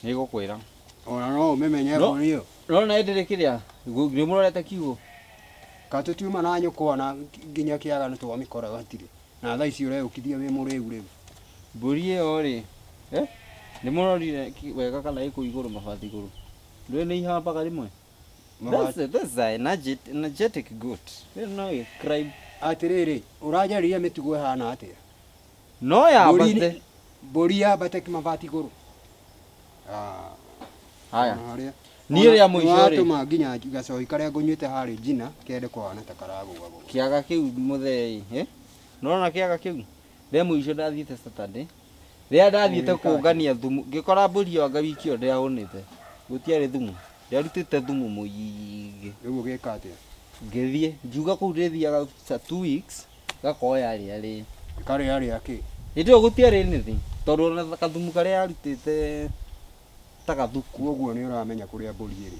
nĩngũkwĩra. Ona no ũmĩmenye mbũri ĩyo. No na ĩndĩrĩ kĩrĩa, nĩ mũrorete kiugũ. Ka tũtiuma na nyũkwa na nginya kĩaga nĩ twamĩkora hatirĩ. Na thaa ici ũreũkithia wĩ mũrĩu rĩu. Mbũri ĩyo rĩ, nĩ mũrorire wega kana ĩkũ igũrũ mabati igũrũ. Ndũĩ nĩ ihambaga rĩmwe. That's a energetic goat. Ĩyo no ĩ crime. Atĩrĩrĩ, ũranjarĩria mĩtugo ĩhana atĩa? No yambate. Mbũri yambate mabati igũrũ. Ah. Haya. Harĩa. Niĩ rĩa mũico rĩ. Watũma nginya gacohi karĩa ngũnyuĩte harĩ njina kende kũhana ta karagũagũa. Kĩaga kĩu mũthee ĩ. Nĩwona kĩaga kĩu? Rĩa mũico ndathiĩte Saturday. Rĩrĩa ndathiĩte kũngania thumu, ngĩkora mbũri ĩyo anga wiki ĩyo ndĩahũnĩte. Gũtiarĩ thumu. Ndĩarutĩte thumu mũingĩ. Rĩu ũgĩka atĩa? Ngĩthiĩ, ngiuga kũu ndĩthiaga ta 2 weeks, gakorwo yarĩa rĩ. Karĩa rĩa kĩ? Hĩndĩ ĩyo gũtiarĩ anything, tondũ ona kathumu karĩa yarutĩte ta gathuku. Koguo nĩ ũramenya kũrĩa mbũri ĩrĩ.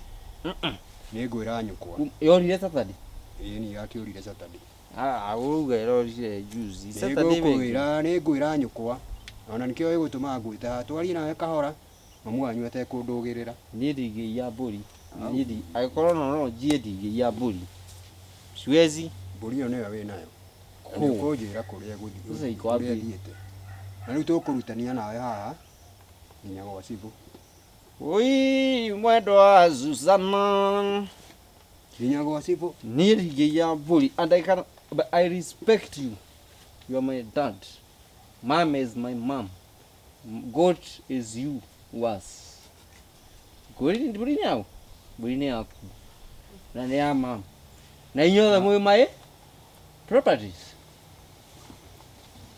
Nĩ ngwĩra nyũkwa. Yorire Saturday? Ĩĩ ni yakĩũrire Saturday. Ah, ũruga ĩrorire juzi. Saturday Nĩngũkwĩra, nĩngwĩra nyũkwa. Ona nĩkĩo ĩgũtũma ngwĩte haha twarie nawe kahora. Mamu wanyu atekũndũgĩrĩra. Niĩ ndingĩiya mbũri. Niĩ ndi angĩkorwo no njiye ndingĩiya mbũri. Siwezi. Mbũri ĩyo nĩyo wĩ nayo. Kũ? Nĩ ũkũnjĩra kũrĩa ĩgũthiĩ. Sasa iko wapi? Kũrĩa ĩthiĩte. Na rĩu tũkũrutania nawe haha nginya gwa cibũ. Oi, mwendwa wa Susana. Nginya gwa cibũ. Niĩ ndingĩiya mbũri and I can, but I respect you. You are my dad. Mom is my mom. God is you was. Mbũri nĩ yaũ? Mbũri nĩ yaku. Na nĩ ya mom. Na inyuothe mwĩ my properties.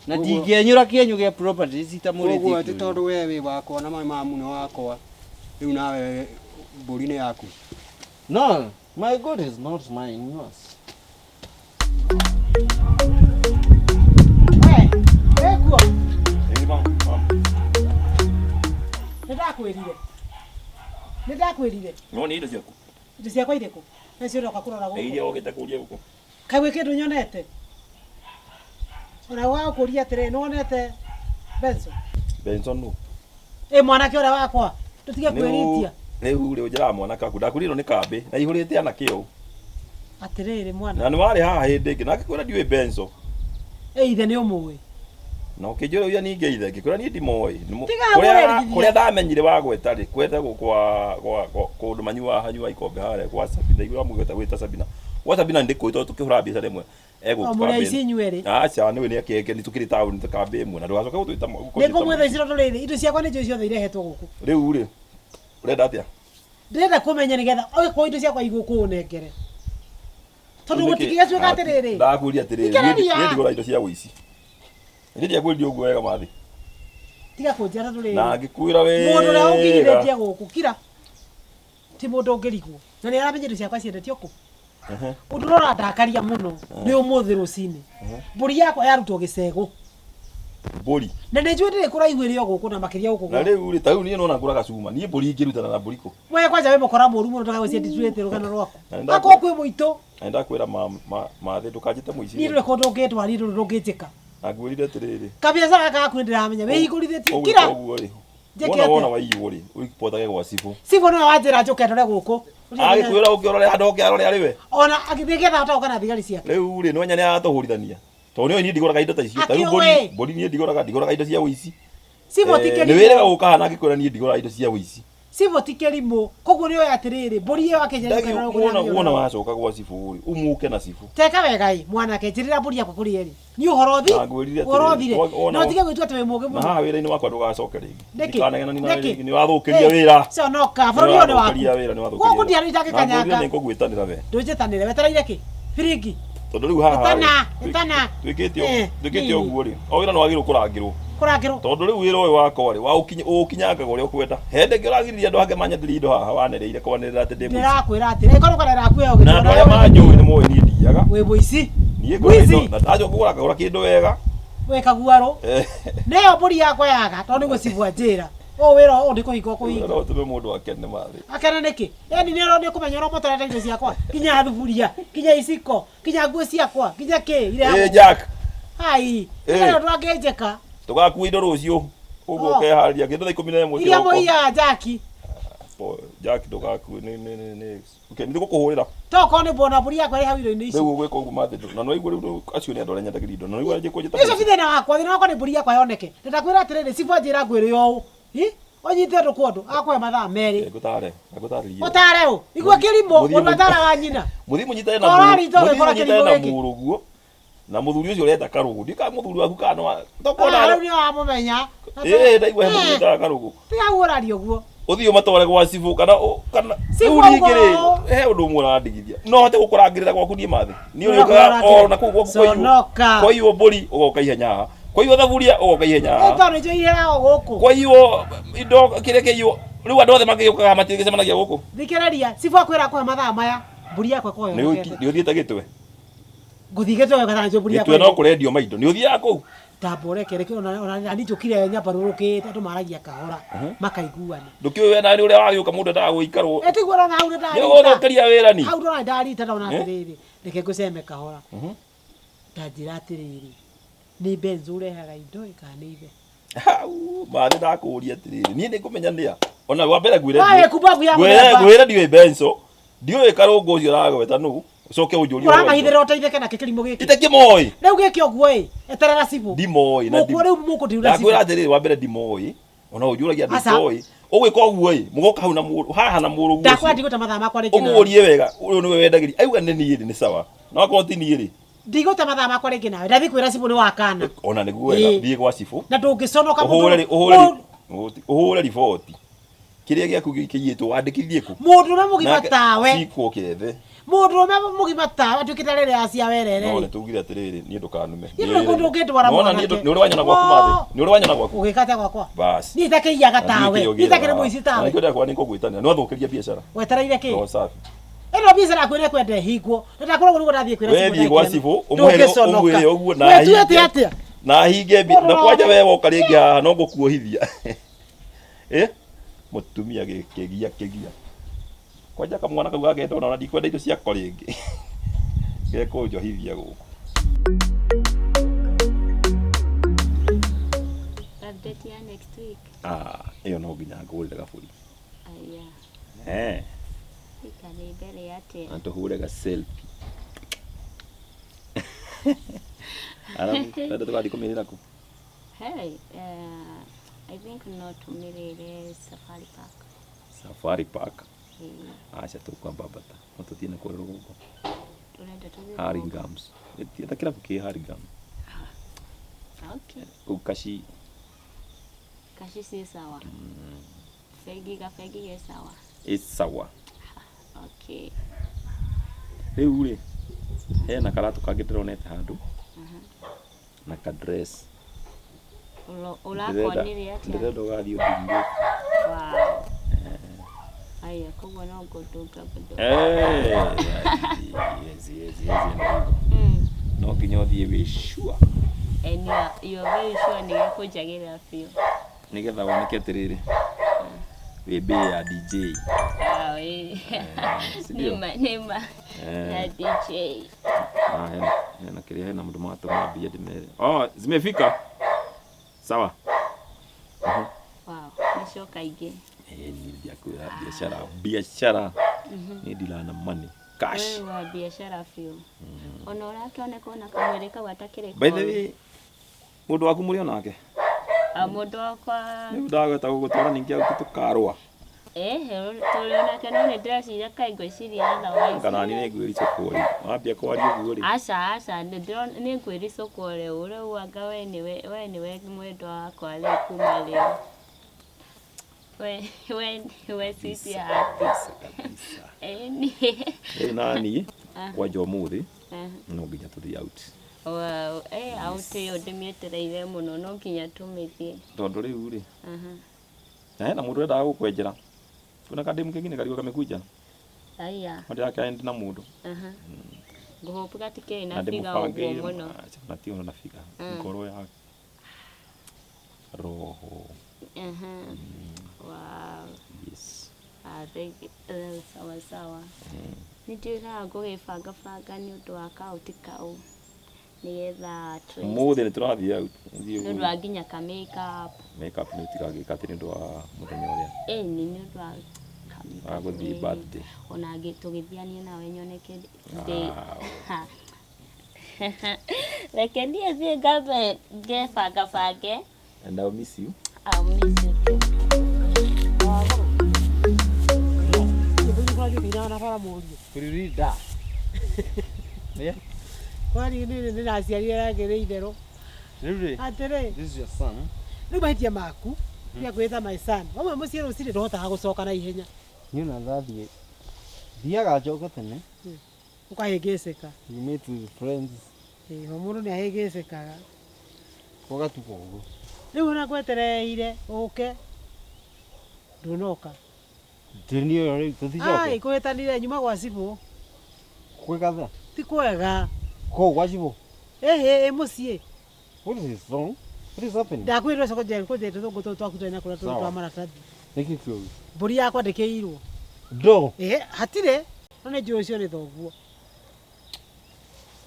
Na Ũguo- ndingĩenyũra kĩenyũ gĩa property Koguo citamũrĩtie atĩ tondũ we wĩ wakwa na mamu nĩ wakwa rĩu nawe mbũri nĩ yaku. No, my God is not mine, yours. We, wĩkuo Ĩĩ, mama, mama. nĩ ndakwĩrire nĩ ndakwĩrire No nĩ indo ciaku. indo ciakwa irĩkũ nacio ndoka kũrora Nĩ iria gũkũ wokĩte kũria gũkũ. kaĩ gwĩ kĩndũ nyonete ona wagũkũria atĩrĩ nĩwonete Benson Benson nũ? ĩ mwanake ũrĩa wakwa tũtige kwĩritia Rĩu rĩ ũnjĩraga mwanake waku ndakwĩrire ĩno nĩ kambĩ na ihũrĩte anake ũũ. atĩrĩrĩ mwana Na nĩ warĩ haha hĩndĩ ĩngĩ na ngĩkwĩra ndiũĩ Benson. ĩ ithe nĩ ũmũĩ Na ũkĩnjũria ũrĩa ningĩ ithe ngĩkwĩra niĩ ndimoĩ. Nĩ mũ- Tiga Kũrĩa kũrerithia. kũrĩa ndamenyire wagweta rĩ kwetagwo kwa kwa kwa- kũndũ manyuaga hanyua ikombe harĩa kwa Sabina igua mũgweta gwĩta Sabina. Gwa Sabina nĩ ndĩkũĩ tondũ tũkĩhũra biacara ĩmwe o egũka mũrĩ aici inyuĩ erĩ Aca nĩwe nĩ akeke nĩ tũkĩrĩ taũni tũkambĩ ĩmwe na ndũgacoke gũtwĩta nĩ ngũmwĩtha ici tondũ rĩrĩ indo ciakwa nĩ njũĩ ciothe irehetwo gũkũ Rĩu rĩ ũrenda atĩa? ndĩrenda kũmenya nĩgetha okorwo indo ciakwa igũkũ ũnengere tondũ gũtingĩgĩtuĩka atĩrĩrĩ Ndakwĩria atĩrĩrĩ Thikĩrĩria. niĩ ndigũra indo cia ũici. Niĩ ndiakwĩrire ũguo wega mathi. tiga kũnjĩra tondũ Na rĩrĩ ngĩkwĩra mũndũ ũrĩa wega. ũnginyithĩtie gũkũ kira ti mũndũ ũngĩrigwo na nĩ aramenya indo ciakwa ciendetio kũ Ehe. ũndũ ũrĩa ũrandakaria mũno nĩ ũmũthĩ rũcinĩ mbũri yakwa yarutwo gĩcegũ Mbũri. na nĩ njũĩ ndĩrĩ kũraihu ĩrĩ o gũkũ na makĩria gũkũ Na gwakwa. rĩu rĩ ta rĩu niĩ nona ngũraga cuma niĩ mbũri ingĩrutana na mbũri kũ. we kwanja wĩ mũkora mũru mũno ndũgagwĩciria ndituĩte rũgano rwaku Na nĩ akorwo kwĩ mũitũ Na nĩndakwĩra mathĩ ndũkanjĩte mũici. niĩ ndũrĩ kũndũ ũngĩndwara niĩ ndũrĩ ũngĩnjĩka Na ngwĩrire atĩrĩrĩ. kabiacara gaka gaku nĩ ndĩramenya wĩhingũrithĩtie Ũgwĩka kira ũguo rĩ. Njĩke Wona wona atĩa? waiywo rĩ ũripotage gwa cibũ. cibũ nĩwe wanjĩra njũke ndore gũkũ Agĩkwĩra ũke ũrore handũ oke arore arĩ we. ona nĩgetha ahote gũka na thigari ciake Rĩu rĩ nĩwenya nĩ aratũhũrithania. Tondũ nĩoĩ niĩ ndigũraga indo ta icio. Ta rĩu Akĩũĩ. mbũri mbũri niĩ ndigũraga ndigũraga indo cia ũici. cibũ ti Nĩ wĩrĩga kĩrimũ gũka haha na ngĩkwĩra niĩ ndigũraga indo cia ũici. cibũ ti kĩrimũ koguo nĩoĩ atĩrĩrĩ mbũri ĩyo Ndagi wona wona wacoka gwa cibũ rĩ umuke na cibũ. teka wega ĩ mwanake njĩrĩra mbũri yakwa kũrĩ ĩrĩ niĩ ũhoro thi Na ngwĩrire ũhoro atĩrĩrĩ, thire wona- no tige gwĩtua atĩ wĩ mũũgĩ Na mũno haha wĩra-inĩ wakwa ndũgacoke rĩngĩ. Nĩkĩ? Ndikanagenani nawe Nĩkĩ? rĩngĩ nĩ wathũkĩria wĩra. conoka bũrũri ũyũ nĩ waku Nĩwathũkĩria wĩra nĩwathũkĩria. gũkũ ndiarĩ itangĩkanyanga Na ngwĩrire nĩngũgwĩtanĩra we. ndũnjĩtanĩre wetereire kĩ biringi Tondũ rĩu haha Ĩtana, rĩ, ĩtana. twĩkĩte Eh, twĩkĩte nini. ũguo rĩ o wĩra nĩ wagĩrĩirwo kũrangĩrwo kũrangĩrwo tondũ rĩu wĩra ũyũ wakwa rĩ waũkinyangaga ũrĩa ũkwenda hĩndĩ ĩngĩ ũragiririe andũ angĩ manyenderie indo haha wanĩrĩire kwanĩrĩra atĩ ndĩ mũici ndĩrakwĩra atĩrĩ ĩkorwo karera yaku ĩyo na andũ arĩa manjũĩ nĩ moĩ niĩ ndiaga wĩ mũici niĩ ngũraga Mũici. indo na ndacoka kũgũra ngagũra kĩndũ wega wĩ kaguarũ Eh, nĩyo mbũri yakwa yaga tondũ nĩ gũcibwa njĩra ũũ wĩra ũũ nĩ kũhinga ũkũhinga no ũtũme mũndũ akene mathĩ akena nĩkĩ yani nĩ nĩ kũmenya ũrĩa ũmotorete indo ciakwa nginya thuburia nginya iciko nginya nguo ciakwa nginya kĩ ĩ irehagwo Jack hai Eh. nĩ ũndũ angĩnjĩka tũgakua indo rũciũ ũguo Oh. ũkeharĩria kĩndũ thaa 11 iria kĩroko. mũiyaga njaki Po, Jack ndũgakue nĩ nĩ nĩ nĩ okay nĩ ngũkũhũrĩra tokorwo nĩ mbona mbũri yakwa ĩrĩ hau indo-inĩ ici rĩu ũgwĩka ũguo mathĩ na nĩwaigua rĩu acio nĩ andũ arĩa nyendagĩria indo na nĩwaigua njĩkwo njĩta icio ti thĩna wakwa thĩna wakwa nĩ mbũri yakwa yoneke na ndakwĩra atĩrĩrĩ cibwa njĩra ngwĩrĩ ũũ hi ũnyite ũndũ kwa ũndũ akũhe mathaa merĩ ngũtare ngũtarĩrie ũtare ũ igua kĩrimũ Mũthiĩ mũndũ ataraga nyina mũthiĩ mũnyitane na Ũrarita mũthiĩ ũgĩkora mũnyitane kĩrimũ na gĩkĩ. mũrũguo na mũthuri ũcio ũreta karũgũ ndiũ kana mũthuri waku kana nĩ wa Ah, rĩu nĩ wamũmenya ĩĩ ndaigua he mũthuri wĩtaga karũgũ tiga guũraria ũguo ũthiĩ ũmatware gwa cibũ kana kana Cibũ rĩu ningĩ rĩ ũguo. he ũndũ ũmwe ũrandigithia no hote gũkũrangĩrĩra gwaku niĩ mathĩ niĩ ũrĩũkaga ona kũu gwaku kwaiywo Conoka. kwaiywo mbũri ũgoka ihenya haha kwaiywo thaburia ũgoka ihenya haha tondũ nĩnjũĩ iheragwo gũkũ kwaiywo indo kĩrĩa kĩaiywo rĩu andũ othe makĩũkaga matigĩcemanagia gũkũ thikĩrĩria cibũ akwĩra akũhe mathaa maya mbũri yakwa ĩkorwo nĩ yonekete ũthiĩte gĩtwe ngũthiĩ gĩtwe kana nĩnjũĩ mbũri yakwa gĩtwe no kũrendio maindo nĩ ũthiaga kũu ndamba ũreke reke ona nani njũkire nyambarũrũkĩte andũ maragia kahora makaiguana ndũkĩũĩ we nani ũrĩa wagĩũka mũndũ endaga gũikarwo ĩtiguo ona hau nĩ nĩndarita ũgũthũkĩria wĩra ni hau ndona ndarita ndona Eh? atĩrĩrĩ reke ngũceme kahora ndanjĩra atĩrĩrĩ nĩ benzo ũrehaga indo ĩ kana nĩ ithe Hau, mathĩ ndakũria atĩrĩrĩ niĩ nĩ ngũmenya nĩa ona wa mbere ngwĩre Waĩ kumbabu ya ngwĩre mũthemba. ngwĩre ndiũĩ benso ndiũĩ karũngũ ũcio ũragweta nũ ũcoke ũnjũrie ũhoro wa indo. ũramahithĩra ũteithĩke nakĩ kĩrimũ gĩkĩ itakĩmoĩ rĩu gĩkĩ ũguo ĩ eterera cibũ ndimoĩ na Mũkũ rĩu mũkũndirura ndakwĩra cibũ atĩrĩrĩ wa mbere ndimoĩ ona ũnjũragia andũ Aca. itoĩ ũgwĩka ũguo ĩ mũgoka hau na mũrũ haha na mũrũguo ndakwĩra ũcio ndigũte mathaa makwa rĩngĩ nawe ũmũrie wega ũyũ nĩwe wendagĩria auga nĩ niĩ rĩ nĩ sawa no akorwo ti niĩ rĩ ndigũte mathaa makwa rĩngĩ nawe ndathiĩ kwĩra cibũ nĩ wakana ona nĩguo wega Ĩĩ. thiĩ gwa cibũ na ndũngĩconoka ũhũre mũndũ ũhũre ũhũre riboti kĩrĩa gĩaku kĩiyĩtwo wandĩkithie kũ mũndũ ũrĩa mũgima Nake tawe cikwo kĩethe Mũndũrũme mũgima tawe atuĩkĩte rĩrĩa acia werere. No nĩ tugire atĩrĩrĩ, niĩ ndũkanume. Niĩ ndũrĩ kũndũ ũngĩndwara Nĩwona mwanake. niĩ nĩ ũrĩ wanyona gwaku mathĩ. Nĩ ũrĩ wanyona gwaku. Ũgĩka atĩa gwakwa? Bas. Niĩ itakĩiyaga tawe. Niĩ itakĩrĩ mũici tawe. Nĩkĩo ndakwa nĩ ngũgwĩtanĩra. Nĩ wathũkĩria biacara. Wetereire kĩ? Roho safi. Ĩno biacara yaku ĩrĩa ĩkwenda ĩhingwo. Na ndakwĩra ũguo nĩguo ndathiĩ kwĩra We cibũ thiĩ gwa ndagĩka ĩno. cibũ ũmwĩre Ndũngĩconoka. ũmwĩre ũguo na Wetuĩte ahinge. atĩa? Na ahinge na kwanja we woka rĩngĩ haha no ngũkuohithia. Eh? Mũtumia kĩgia kĩgia. Kwanja kamwana kau gakenda ona ndikwenda indo ciako rĩngĩ. Gekũnjohithia gũkũ. Update ya next week. Ah, ĩyo no nginya ngũgũrĩre gabũri. Aya. Eh, Ikarĩ mbere atĩa? na tũhũre ga selfie. Arabu, wenda tũgathiĩ kũmĩrĩra kũ? Hey, I think no tũmĩrĩre Safari Park. Safari Park. Eh, Aca tũkwamba ambata. No tũthiĩ na kũrĩa rũgongo. Tũrenda tũthiĩ rũgongo. Haringams. Ta kĩrabu kĩ Haringam. Okay. Kũu Kashi. Kashi si sawa. Fegi gabegi ge sawa. Ĩ sawa. Okay. Rĩu rĩ, hena karatũ kangĩ ndĩronete handũ na ka dress. Ũrakonire atĩa? Ndĩrenda ũgathiĩ ũthingĩte. Wow. Aya, koguo no ngũndũnga bado. Eh, yes, yes, yes, Mm. no nginya ũthiĩ wĩ sure And you are very sure nĩ gĩkũnjagĩrĩra biũ. nĩgetha woneke atĩrĩrĩ wĩ mbĩ ya DJ. Wow, eh. Si ndio? Nĩma, nĩma. Eh. Ya DJ. Ah, hena hena kĩrĩa hena mũndũ matũma mbia ndĩmere. Oh, zimefika. Sawa. Wow, nĩcoka ingĩ. Eh, niĩ ndiakwĩra biacara biacara niĩ ndirana money cash. Wewe wa biacara biũ. Ona ũrakĩoneka ona kamwĩrĩ kau gatakĩrĩ By the koru. way, mũndũ waku mũrĩ onake? Ah, mũndũ wakwa Rĩu ndagweta gũgũtwara ningĩ au tũkarũa. Tũrĩ onake no nĩ ndĩreciria kaĩ ngwĩciria otherwise. Kana niĩ nĩngwĩricũkwo rĩu. Wambia kwaria ũguo rĩ. Aca aca nĩ ngwĩricũkwo rĩu rĩu anga we nĩwe we nĩwe mwendwa wakwa rĩu kuma rĩu. We we nĩwe sweetheart. Kabisa kabisa. Ĩni. Rĩu naniĩ Ah. kwanja ũmũthĩ Ah. no nginya tũthiĩ out. Wow, out ĩyo ndĩmĩetereire mũno no nginya tũmĩthiĩ. Tondũ rĩu rĩ Aha. na hena mũndũ ũrendaga gũkwenjera. Kuna kademu kengine karigwo kamekuja. Aya. No ndĩrakĩra na mũndũ. Aha. Ngũhope gatikĩrĩ Na na figa ũguo ndĩmũbangĩire. mũno. Aca, na ti ũndũ na figa. Mm. Ngoro ya roho. Aha. Wow. Yes. Ah, thank you. Sawa sawa. Nĩ ndiũĩ ngũgĩbanga banga nĩ ũndũ wa kaũti kau nĩgetha at least- Ũmũthĩ nĩ tũrathiĩ out. Thiĩ nĩ ũndũ wa nginya ka makeup. Makeup nĩ ũtigagĩka atĩ nĩ ũndũ wa mũthenya ũrĩa Ĩni nĩ ũndũ wa ka makeup, wa gũthiĩ ĩĩ. birthday. Ona tũgĩthianie nawe nyoneke ndĩ Wow. Ha. Reke niĩ thiĩ ngambe ngebangabange. And I'll miss you. I'll miss you too. Kurinda. Yeah. Kwani nĩ ndĩraciarire rangĩ itherũ. Rĩu rĩ, Atĩrĩ, this is your son. rĩu mahĩtia maku nĩ kwĩta my son. Wauma mũciĩ rũcinĩ ndũhotaga gũcoka na ihenya. Niĩ ona ndathiĩ thiaga njoke tene. Ũkahĩngĩcĩka. You meet with friends Ĩĩ, o mũndũ nĩ ahĩngĩcĩkaga. gũgatuka ũguo. Rĩu ona ngwetereire ũke ndũnoka. Ndĩ ĩyo rĩu Ai, tũticoke. kũhĩtanire nyuma gwa cibũ. Kwĩ gatha. Ti kwega. Kũu gwa cibũ. Ĩhĩ, ĩ mũciĩ. What is wrong? What is happening? Ndakwĩrire ũcoke njere kũnjere tũthũngũ tũtũ twaku tũrĩ na kũrĩa tũrĩ Sawa. twa maratathi. Nĩkĩ kĩũru? Mbũri yakwa ndĩkĩirwo. Ndo. Ĩhĩ, hatirĩ. No nĩ njũĩ ũcio nĩ thoguo.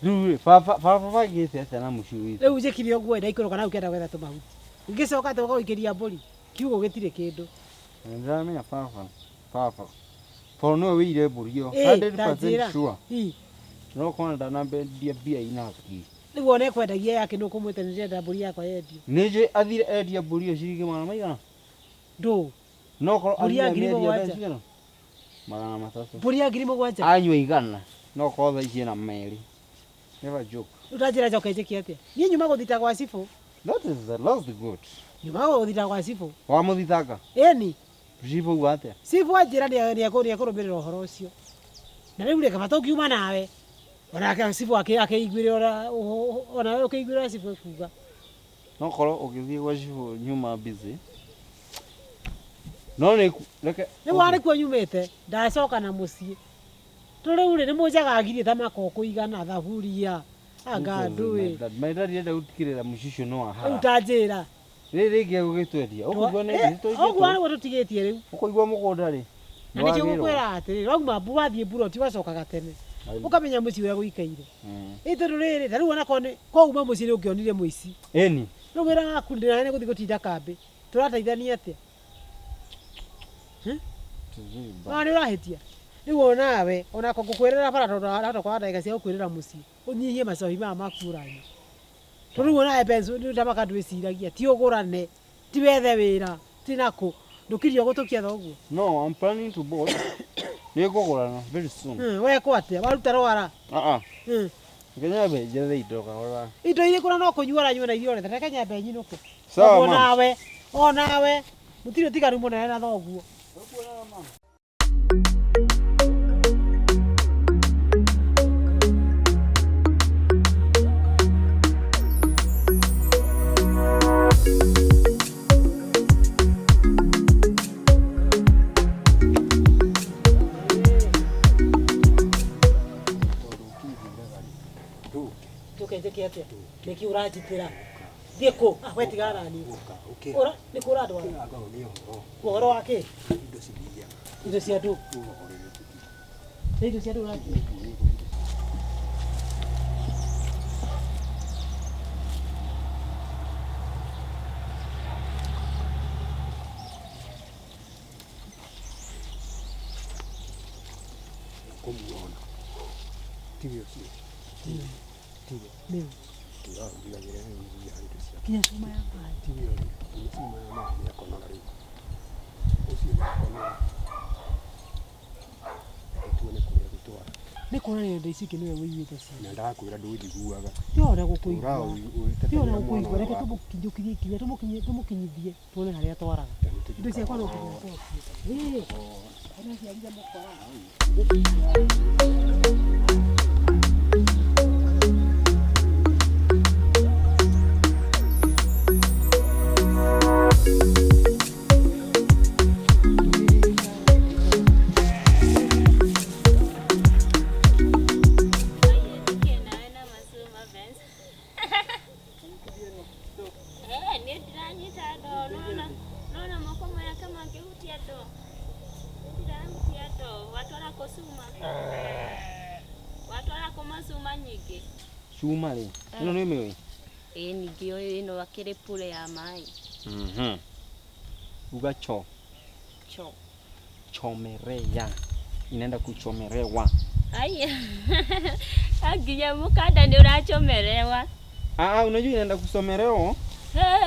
Rĩu rĩ, baba baba bangĩte atĩa na mũciĩ witũ? Rĩu njĩkire ũguo ndaikũrũka na ũkĩenda gwetha tũmahuti. Ngĩcoka atĩ ũgagũikĩria mbũri. Kiugo gĩtirĩ kĩndũ. Na ndĩramenya baba baba tondũ nĩwe wĩire mbũri ĩyo Ĩĩ, ta njĩra. 100% sure. Ĩ. No korwo ndanambendia mbia inaki. Rĩu ona ekwendagia yake nĩ ũkũmwĩta nĩ ndĩrenda mbũri yakwa yendio. Nĩ njũĩ athire endia mbũri ĩyo ciringi magana maigana? Ndũ. No korwo Mbũri ya athire ngiri amĩendia mũgwanja. mbeca cigana? 300. Mbũri ya 7,000. Anyua igana no korwo thaa ici ena merĩ. Never joke. Rĩu ta njĩra njoke njĩke atĩa? Niĩ nyuma gũthita gwa cibũ. That is the last good. Nyuma gũthita gwa cibũ. Wamũthitanga? Ĩni. Cibũ uga atĩa? Cibũ anjĩra nĩ ekũrũmĩrĩra ũhoro ũcio. Na rĩu rĩ kaba tũngiuma nawe. Onake cibũ akĩiguĩre onawe ũkĩiguĩre ũrĩa cibũ ekuga. No korwo ũgĩthiĩ gwa cibũ nyuma busy. No nĩ reke. Rĩu warĩ kuo nyumĩte ndacoka na mũciĩ. To rĩu rĩ nĩ mũnjagagirie ta makoko igana thaburia anga ndũĩ. My dad enda gũtigĩrĩra mũciĩ ũcio nĩ Rĩu wahara. ta njĩra. Rĩrĩ rĩngĩ egũgĩtwendia. Ũkũigua nĩ Ũguo nĩguo tũtigĩtie rĩu. Ũkũigua mũgũnda rĩ. Na nĩkĩo ngũkwĩra atĩrĩrĩ, wauma wathiĩ mburoti ũgacokaga tene. Ũkamenya mũciĩ ũrĩa gũikaire. Ĩ tondũ rĩrĩ, ta rĩu onakorwo nĩ kwauma mũciĩ nĩ ũngĩonire mũici. Ĩni. Rĩu wĩra waku ndĩra nĩ gũthiĩ gũtinda kambĩ. Tũrateithania atĩa? Ona nĩ ũrahĩtia. Rĩu onawe, onako ngũkwĩrĩra bara tondũ ndahota kwaga ndagĩka cia gũkwĩrĩra mũciĩ. Ũnyihie macohi maya maku ũranyua. Tondũ rĩu onawe Benson nĩ tamaka ndwĩciragia, ti ũgũrane, ti wethe wĩra, ti nakũ. Ndũkirie ũgũtũkia thoguo. No, I'm planning to board. Nĩ ngũgũrana very soon. Wekwo atĩa? Waruta rwara? Ah ah. Reke nyambe njethe indo kahora. Indo irĩkũ na no kũnyua ũranyua na irio ũrete? Reke nyambe nyinũke. Sawa, Ũguo ma'am. Onawe, onawe, mũtirĩ ũtiganu mũnene na thoguo. Njũke njĩke atĩa? Nĩkĩ ũranjitĩra? Thiĩ kũ? Ah, we tigana na niĩ. Ũra, nĩ kũ ũrandwara? Ũhoro wa kĩ? Indo cia ndũ? Nĩ indo cia ndũ ũranjĩra? Kũmuona. Tiwe ũcio. Tiwe. Nĩũ? Ũrandigagĩra iria indo cia. Nginya cuma ya maĩ. Tiwe ũrĩa. Nginya cuma ya maĩ nĩakonaga rĩu. Ũcio nĩakonaga. Reke tuone kũrĩa gũtwara. Nĩ kuonania indo ici ingĩ nĩwe ũiguĩte ciothe. Na ndakwĩra ndũnjiguaga. Ti ũrĩa gũkũigua. Ti ũrĩa Ũra gũkũigua. Reke tũmũkinyũkirie ikinya, tũmũkinyithie tuone harĩa atwaraga. Indo ciakwa no nginya acokie. Ĩĩ. Araciarire mũkora. Nĩ ndĩranyita ndoo, nona nona moko maya kama ngĩhutia ndoo. Nĩ ndĩrahutia ndoo, watwara kũ cuma? Watwara kũ macuma nyingĩ? Cuma rĩ. Ĩno nĩ ũmĩũĩ? Ĩĩ ningĩ ũyũ ĩno akĩrĩ pure ya maĩ. Uga cho. Cho. Chomerea. Inaenda kuchomerewa. Ai. Nginya mũkanda nĩ ũrachomerewa. Ah, unajua inaenda kusomerewa.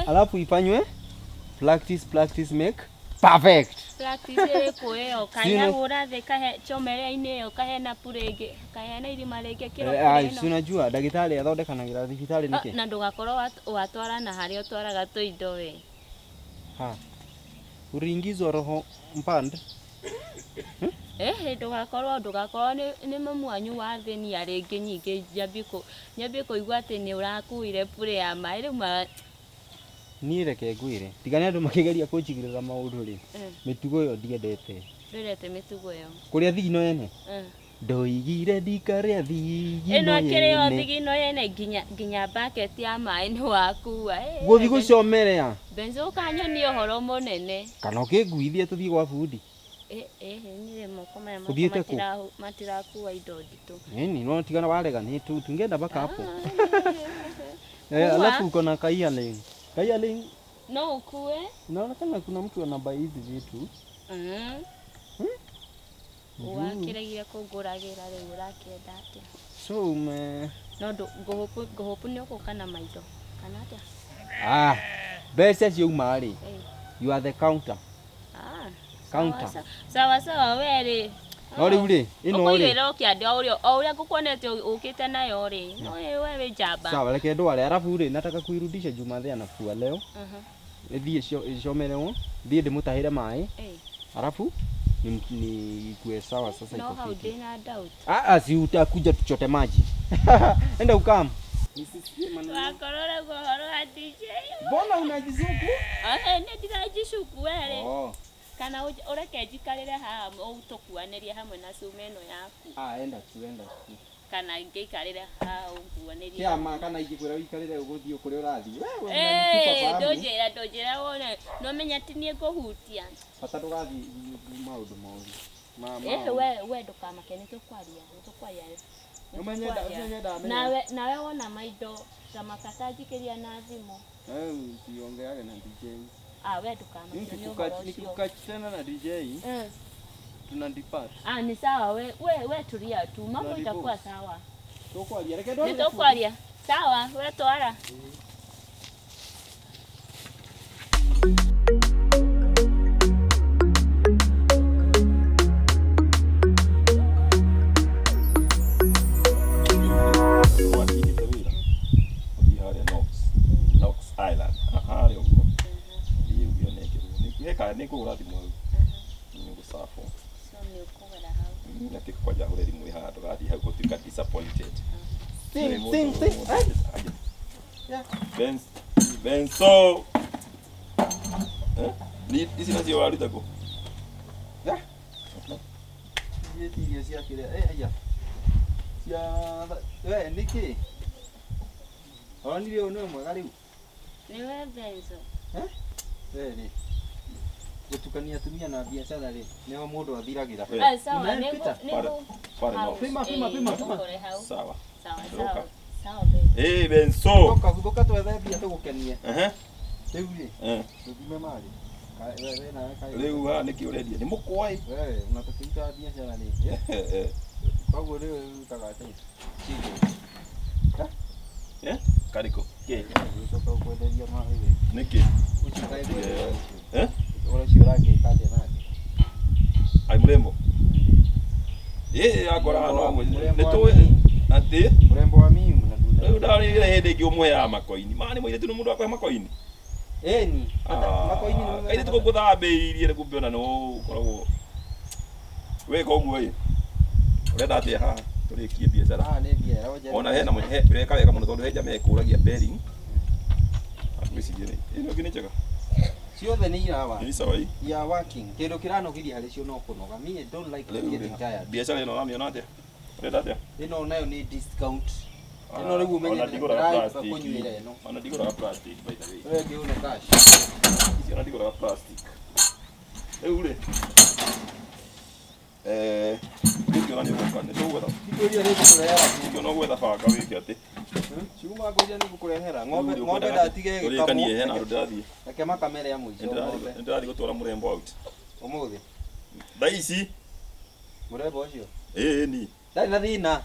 Alafu ifanywe practice, practice make perfect. Practice ĩrĩkũ ĩyo? Kanyahũra thĩ kahe chomerea-inĩ ĩyo kahena pure ĩngĩ, kahena irima rĩngĩ kĩro Eh, pure si ĩno. unajua ndagĩtarĩ athondekanagĩra thibitarĩ nĩkĩ? Na ndũgakorwo watwara na harĩa ũtwaraga tũindo we. Ha. Uliingizwa roho mpand. Ehe, ndũgakorwo nĩ mamu wanyu wathĩnia rĩngĩ nyingĩ nyambie kũigua atĩ nĩ ũrakuire pure ya maĩ rĩu ma Niĩ reke ngwĩre, tiga nĩ andũ makĩgeria kũnjigĩrĩra maũndũ rĩ, mĩtugo ĩyo ndiendete. Ndwendete mĩtugo ĩyo. Kũrĩa thigino yene? Ndoigire ndikarĩa thigino Ĩno ĩkĩrĩ o yene. thigino yene nginya bucket ya maĩ nĩ wakua. Gũthiĩ gũcomerea. Benzo ũkanyonia ũhoro mũnene. Kana ũkĩnguithia tũthiĩ gwa bundi. Niĩ moko maya makwa Ũthiĩte kũ? matirakua indo nditũ. Nini, no tigana warega ni tu tungeenda mpaka hapo. Kua. Alafu uko na kaialing. Kaialing No ukue. inaonekana kuna mtu anabai hizi vitu. Wakĩregire kũngũragĩra rĩu ũrakĩenda atĩa? So ume No ngũhũpu nĩ ũgũka na maindo kana atĩa? ah, mbeca ciauma rĩ. You are the counter. Ah. Counter. Sawa sawa we rĩ. No rĩu rĩ, ĩno rĩ. Ũkũigĩrĩra ũkĩande o ũrĩa ngũkuonete ũkĩte nayo rĩ. No we wĩ njamba. Sawa, reke ndware. Alafu rĩ, nataka kuirudisha Jumathe anafua leo. Ĩthiĩ icomerewo, thiĩ ndĩmũtahĩre maĩ. Alafu Ni ikue sawa sasa No iko hau fiti. ndĩna doubt. Ah ah, si utakuja tuchote maji. Enda ukam. Nisisikie maneno. Wakorwo ũrauga ũhoro wa DJ. Mbona unajizuku? Ehe, nĩ ndĩrajicuku werĩ. Oh. Kana ũreke njikarĩre haha tũkuanĩrie hamwe na cuma ĩno yaku. Ah, enda tu, enda tu. Kana ngĩikarĩre haha ũnguanĩrie. Kĩama kana ingĩkwĩra ũikarĩre ũgũthiĩ kũrĩa ũrathiĩ. Wewe Eh, unanitupa fahamu. ndũnjĩra ndũnjĩra wone. No menya ti niĩ ngũhutia. Bata ndũgathiĩ maũndũ moru. Ma ma. Eh, we ndũkamake nĩ tũkwaria, nĩ tũkwaria. Nĩ Ũmenye nda- tũkwaria. ũmenye ndamenya. Nawe wona maindo ta makata njikĩria na thimũ. Wewe usiongeage na DJ. Ah, we ndũkamakio nĩ ũhoro ũcio. Nikikukachana na DJ Eh. tuna depart. Ah, ni sawa we tulia tu, mambo Tunadivorce. itakuwa sawa. Tũkwaria. Reke Nĩ ndware tũkwaria. Sawa, we twara. Watindĩte wĩra ũthiĩ harĩa Knox Knox Island harĩa ũguo thiĩ uge ũnengerwo nĩ nĩ kũgũra thimũ hau nĩ gũcabwo. So nĩ ũkũgera hau. Nake kwanja hũre thimũ ĩ haha ndũgathiĩ hau gũtuĩka disappointed. Sing, sing, sing. Eh? Benso. Eh? Ni ici nacio waruta kũ? Yeah. Iria ti irio cia kĩrĩa. Eh, aya. Cia we nĩkĩ? Oronire ũyũ nĩwe mwega rĩu. Nĩwe Benzo. We rĩ. Gũtukania atumia na biacara rĩ, nĩho mũndũ athiragĩra. We, Ah, sawa, Unanipita? nĩngũ nĩngũ Pale hau. Knox. Pima, pima, Eh, pima, pima. ũkore hau. Sawa. Sawa, Roka. sawa. Sawa Benzo. Eh, Benso. Thũka thũka twethe mbia tũgũkenie. Ehe. Rĩu rĩ, Eh. tũthime marĩ. We nawe kaĩ. Rĩu haha nĩkĩ ũrendia? Nĩ mũkwa ĩ. Wewe unatũkĩruta biacara rĩ. Eh, eh. Koguo rĩu ũrutaga atĩa? Chicken. Eh? Karĩkũ? Kĩ? Ũgĩcoka ũkwenderia maĩ. Nĩkĩ? Ũcio kaĩ kwenderia ũcio. Eh? Ũhoro ũcio ũragĩka atĩa nake? Ai mũrembo. Ĩ akora haha no Mũrembo nĩ wa tũĩ mimi. atĩ Mũrembo wa mimi na ndunda. rĩu ndarĩire hĩndĩ ĩngĩ ũmũheaga makoini. Ma nĩ mũirĩtu nĩ mũndũ akũhe makoini. Ĩni. Makoini nĩ Kairĩtu kau ngũthambĩirie rĩ kumbe ona nĩ ũkoragwo wĩka ũguo ĩ. Ũrenda atĩa haha tũrĩkie biacara? Haha nĩ mbia ĩronjera. Ona hena weka wega mũno tondũ he jamaa ĩkũragia bearing. Ngwĩciria nĩ ĩno ĩngĩ nĩ njega. Ciothe nĩ irawa. Nĩ sawa ĩ. You are working. Kĩndũ kĩranogiria harĩ cio no kũnoga. Me I don't like Rĩu getting rĩ, tired. biacara ĩno ũramĩona atĩa? Ũrenda atĩa? Ĩno nayo nĩ discount. Ĩno rĩu ũmenye Ona ndigũraga ndĩraruta plastic. kũnyuĩra ĩno. Ona ndigũraga plastic by the way. Wewe ngĩũne cash. Ici ona ndigũraga plastic. Rĩu rĩ ngĩona nĩ ũgũka nĩ tũgwetha Ngũria nĩ ngũkũrehera. ngĩona ũgwetha banga wĩke atĩ Cuma ngũria nĩ ngũkũrehera. Ng'ombe Rĩu rĩ, ng'ombe ũkwendaga ndatige tũrĩkanie hena ĩgĩkamwo. handũ ndĩrathiĩ. Reke makamere ya mũico ng'ombe. Nĩ ndĩrathiĩ gũtwara mũrembo out. Ũmũthĩ. Thaa ici Mũrembo ũcio. ĩĩ ni Ndarĩ na thĩna.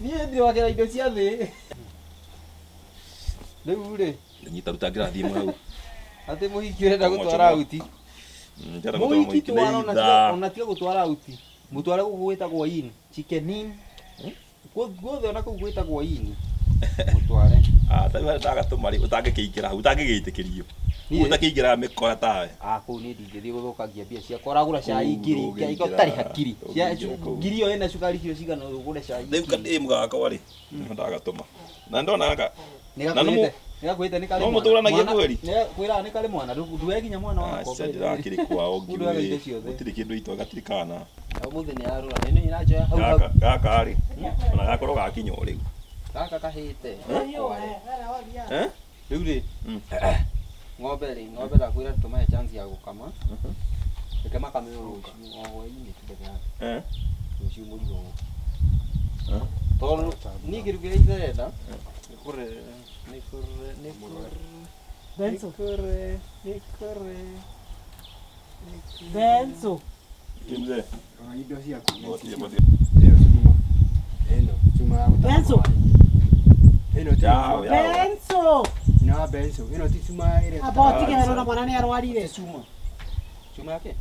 Niĩ ndĩwagĩra indo cia thĩ. Rĩu rĩ, nyita ruta ngĩrathiĩ hau. atĩ mũhiki ũrenda gũtwara auti. Ndĩrenda gũtwara Mũhiki mũhiki twara nĩ ona ithaa. ona tiga gũtwara auti. Mũtware gũkũ gwĩtagwo in. Chicken in. Guothe ona kũu gwĩtagwo in. Mũtware. Ah, ta rĩu harĩa ndagatũma rĩ ũtangĩkĩingĩra hau ũtangĩgĩtĩkĩrio. Niĩ? Ũtakĩingĩraga mĩkora tawe. Ah, kũu niĩ ndingĩthiĩ gũthũkangia mbia ciakwa. Ũragũra cai Kũu ngiri ndũngĩingĩra. ũtarĩ hakiri. Ndũngĩingĩra kũu. Ngiri ĩyo ĩna cukari kiro cigana ũgũre cai Rĩu ngiri. ndĩ mũgakwa rĩ nĩho ndagatũma. Na ndonaga Nĩ Na nĩ gakwĩrĩte. Nĩ gakwĩrĩte nĩ karĩ no mwana. mũtũranagia Mwana- kweri? Nĩ kwĩraga nĩ karĩ mwana. Nduwe nginya mwana wakwa. aca ndĩrakĩrĩ kwao Mũndũ aga indo ngiũĩ ciothe. gũtirĩ kĩndũ itwa gatirĩ kana. Ũmũthĩ nĩ yarũra. Ĩno ĩranjoya hau hau. Gaka gaka rĩ ona gakorwo gakinya o rĩu. Gaka kahĩte. Eh? Rĩu rĩ. Ng'ombe rĩ, ng'ombe ndakwĩra tũmahe chance ya gũkama. Reke makame rũciũ o hwaĩ-inĩ tu mbere yake. Eh? Rũciũ mũrigo ũyũ. Eh? Tondũ niĩ kĩndũ kĩrĩa itarenda nĩ kũre nĩ kũre nĩ kũre Benzo. nĩ kũre nĩ kũre Benzo. Kĩ mzee? Rora indo ciaku. Motie motie. Ĩyo cuma. Ĩno cuma ya gũtaha Benzo. maĩ. Ĩno ti Yao, cuma. yao. Benzo. Ĩno ya benzo. Ĩno ti cuma ĩrĩa Amba ũtige wena na mwana nĩ arwarire. cuma cuma yake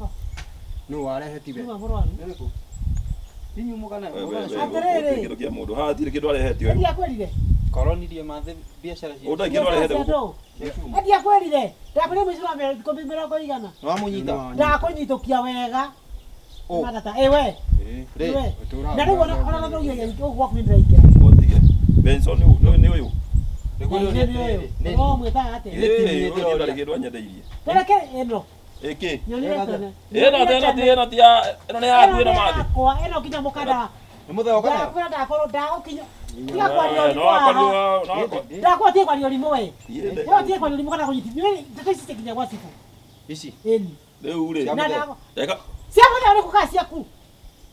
Nũ warehe tiwe. Nĩwe mũrwaru. nĩrĩkũ inyuĩ mũgana We, we, mũgana we, cuma Atĩrĩrĩ. gũtirĩ kĩndũ kĩa mũndũ haha hatirĩ kĩndũ arehete ũyũ. Ndiakwĩrire. Koronirie mathe biacara cia. Ũndũ ingĩ ndwarehete gũkũ. Endia kwĩrire ndakwĩrire mũici wa mĩrongo mĩrongo igana Nĩwamũnyita? ndakũnyitũkia wega Ũ. matata ĩwe Rĩ. ĩwe Ũtũraga na rĩu ona ũraga ona no ũguo gwaku nĩndĩraingĩra Ũtige. Benson nĩ nĩ ũyũ. Nĩguo Nĩ nĩ ũyũ nĩ no mwĩtaga atĩa Ĩĩ, ũyũ ndarĩ kĩndũ anyendeirie. Tereke ĩno Ĩkĩ? nyonire tene Ĩno ĩno ti ĩno ti ya ĩno nĩ yaku ĩno mathi. yakwa ĩno nginya mũkanda Nĩ mũthee ũka nayo? ndakwĩra ndakorwo ndagũkinya tiga kwaria No ũrimũ haha akorirwo no akorirwo. ndakwa tiga kwaria ũrimũ we Thiĩte. we tiga kwaria ũrimũ kana kũnyitithio ndeto ici cikinya gwa cibũ Ici. ĩni Rĩu rĩ. Cia na mũthee. ndagwa Reka cia mũthee ũrĩkũ kana ciaku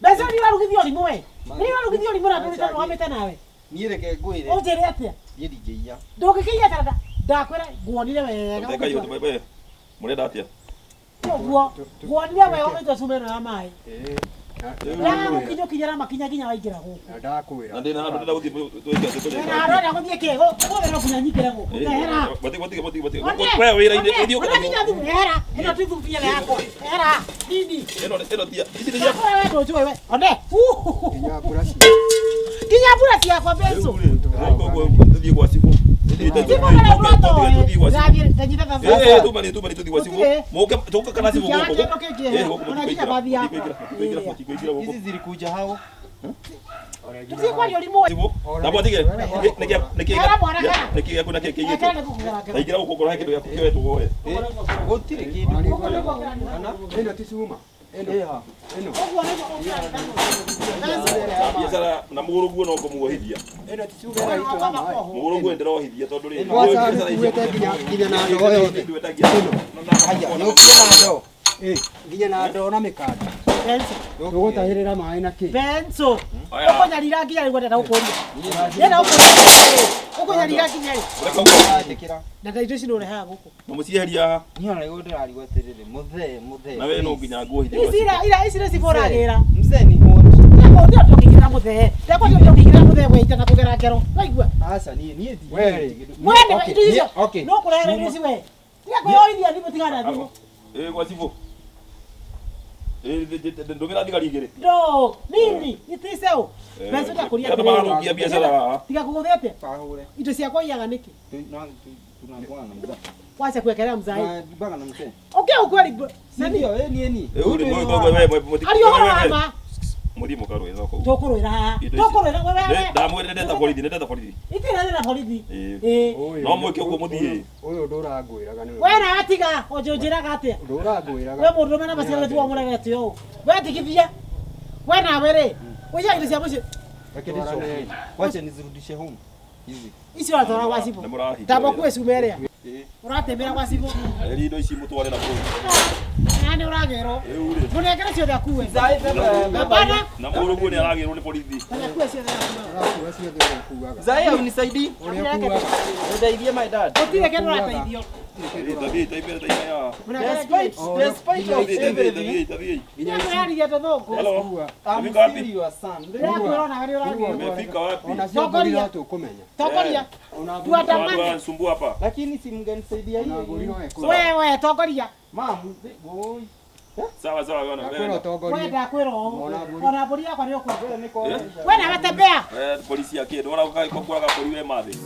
mbeca nĩ warugithio ũrimũ we nĩ warugithio ũrimũ na ndũrĩte rũgamĩte nawe Niĩ reke ngwĩre. ũnjĩre atĩa Niĩ ndingĩiya. ndũngĩkĩiya taranda ndakwĩra nguonire wega Reka iyo we. Mũrenda atĩa? ũguo nguonire wega ũgĩtua cuma ĩno ya maĩ Ĩĩ. ndagũkinyũkinya na makinya nginya waingĩra gũkũ Na ndakwĩra. Na ndĩna handũ ndĩrenda gũthiĩ twĩke atĩ na andũ arĩa gũthiĩ kĩ gũkũ no nginya nyingĩre gũkũ ehera Gũtige gũtige gũtige gũtige. We wĩra-inĩ ũthiĩ Ona nginya thimũ ehera ĩno ti thumbi ĩno yakwa ehera nini Ĩno ĩno ti ici nĩ cia ndakũra we ndũnjũĩ we one Nginya mbura cia. nginya mbura ciakwa mbeco Tũthiĩ gwa cibũ. cibũ marĩa Tũthiĩ gwa cibũ. ũratoe ndanyita thabuni Eh, tumani tumani tũthiĩ gwa cibũ. Gũtirĩ. Mũke tũke kana cibũ Gũtirĩ gũkũ. kĩndũ kĩngĩ Eh, gũkũ ona nginya bathi yakwa mũtikũingĩra mũtikũingĩra gũkũ. Ici zilikuja hao. tũthiĩ kwaria ũrimũ we Cibũ. Na mwatige. Nĩkĩ nĩkĩ Ehera mwana kana nĩkĩ gĩaku na kĩ ekera kĩiyĩtwo. nĩ gũkũgera Taingĩra gũkũ ngorwo he kĩndũ gĩaku kĩoetwo woe. Gũtirĩ kĩndũ. Ĩno ti cuma. Ĩno. Ĩha. Ĩno. ũguo nĩguo ũngĩra Biacara na mũrũguo no ngũmuohithia. Ĩno ti cuma ĩno itũ ya maĩ. Mũrũguo ndĩrohithia tondũ rĩrĩ. Kwanza nĩkuĩte nginya nginya na ndoo yothe. Haya, nĩũkire na ndoo. Ĩ, nginya na ndoo na mĩkanda. Benso Tũgũtahĩrĩra maĩ na kĩ? benso Oya. ũkũnyarira nginya rĩu ndenda gũkũria ndenda gũkũria ũkũnyarira nginya rĩ Njĩkĩra. na indo ici nĩũrehaga gũkũ Na mũcieheria haha. Niĩ ona nĩguo ndĩrarigwo atĩrĩrĩ, mũthee, mũthee. Na we no nginya nguohithie. ici ira ira ici nĩ cibũragĩra Mzee ni mũndũ. ndakũria ndũngĩingĩra mũthee ndakũria ndũngĩingĩra mũthee weita na kũgera ngero waigua Aca niĩ niĩ ndi. We rĩ. we nĩ Okay, indo icio okay. no kũrehera indo ici we tiga kwĩyoithia thimũ tigana na thimũ Eh, gwa cibũ. Eh, ndũmĩra thigari igĩrĩ. ndo nini iticeu mbeca ndakũria Andũ marathũkia biacara haha. tiga kũgũthĩa atĩa Kahũre. indo ciakwa iyaga nĩkĩ Tunakuwa na mzee. wacha kuwekelea mzai Tunakuwa na mzee. okay ukweli Si ndio, eh ni ni. Rĩu rĩ, we we ari ũhoro wa ma Mũthiĩ mũkarũe thoko. tũkũrũĩra haha Indo ici. tũkũrũĩra we we Ndamwĩrire ndeta borithi, ndeta borithi. itirarĩ na borithi Ĩĩ. ĩĩ Ũyũ- No mwĩke ũguo mũthiĩ. Ũyũ ndũrangwĩraga nĩwe. we nawe tiga ũnjũnjĩraga atĩa Ndũrangwĩraga. we mũndũ ũrũme na maciaro tiwa mũrerete ũũ we tigithia we nawe rĩ ũiyaga indo cia mũciĩ Reke ndicokie. Wacha nizirudishe home. Hizi. icio ũratwara gwa cibũ Nĩ mũrahinga tamba wĩra. kuue cuma ĩrĩa ũratembera gwa cibũ Eri indo ici mũtware na bũrũri. na nĩ ũragĩrwo Rĩu rĩ, mũnengere ciothe akue Mzee beba. hapana na mũrũguo nĩ aragĩrwo nĩ borithi. tani akue ciothe akue Ũrakua ciothe ũrĩa ũkuaga. Mzee unisaidii. Ũrĩa ũkuaga. Nisaidie my dad. gũtirĩ kĩndũ ũrateithio Ĩĩ, tathiĩ, taimbe, taimbe haha. mũnengere Despite despite of Tathiĩ, tathiĩ, everything, tathiĩ, tathiĩ. Nginya ici yaririe tũthũngũ Hello. kuua. I'm Umefika wapi? still your son. ndĩrakwĩra onawe nĩ ũragĩrwo Umefika wapi? Ona cio mbũri no tũkũmenya. tongoria Ona mbũri- Tuandamane. Watu wanisumbua hapa. Lakini si mngenisaidia ona mbũri no hiyo. ĩkũre. wewe tongoria Mam, boy. Sawa sawa bwana. Ndakwĩra Wewe. ũtongorie. we ndakwĩra ũũ Ona mbũri. ona mbũri yakwa nĩ ũkwendia Wewe niko. we nawe tembea Eh, polisi yake ndio wala kwa kwa bori we mathi.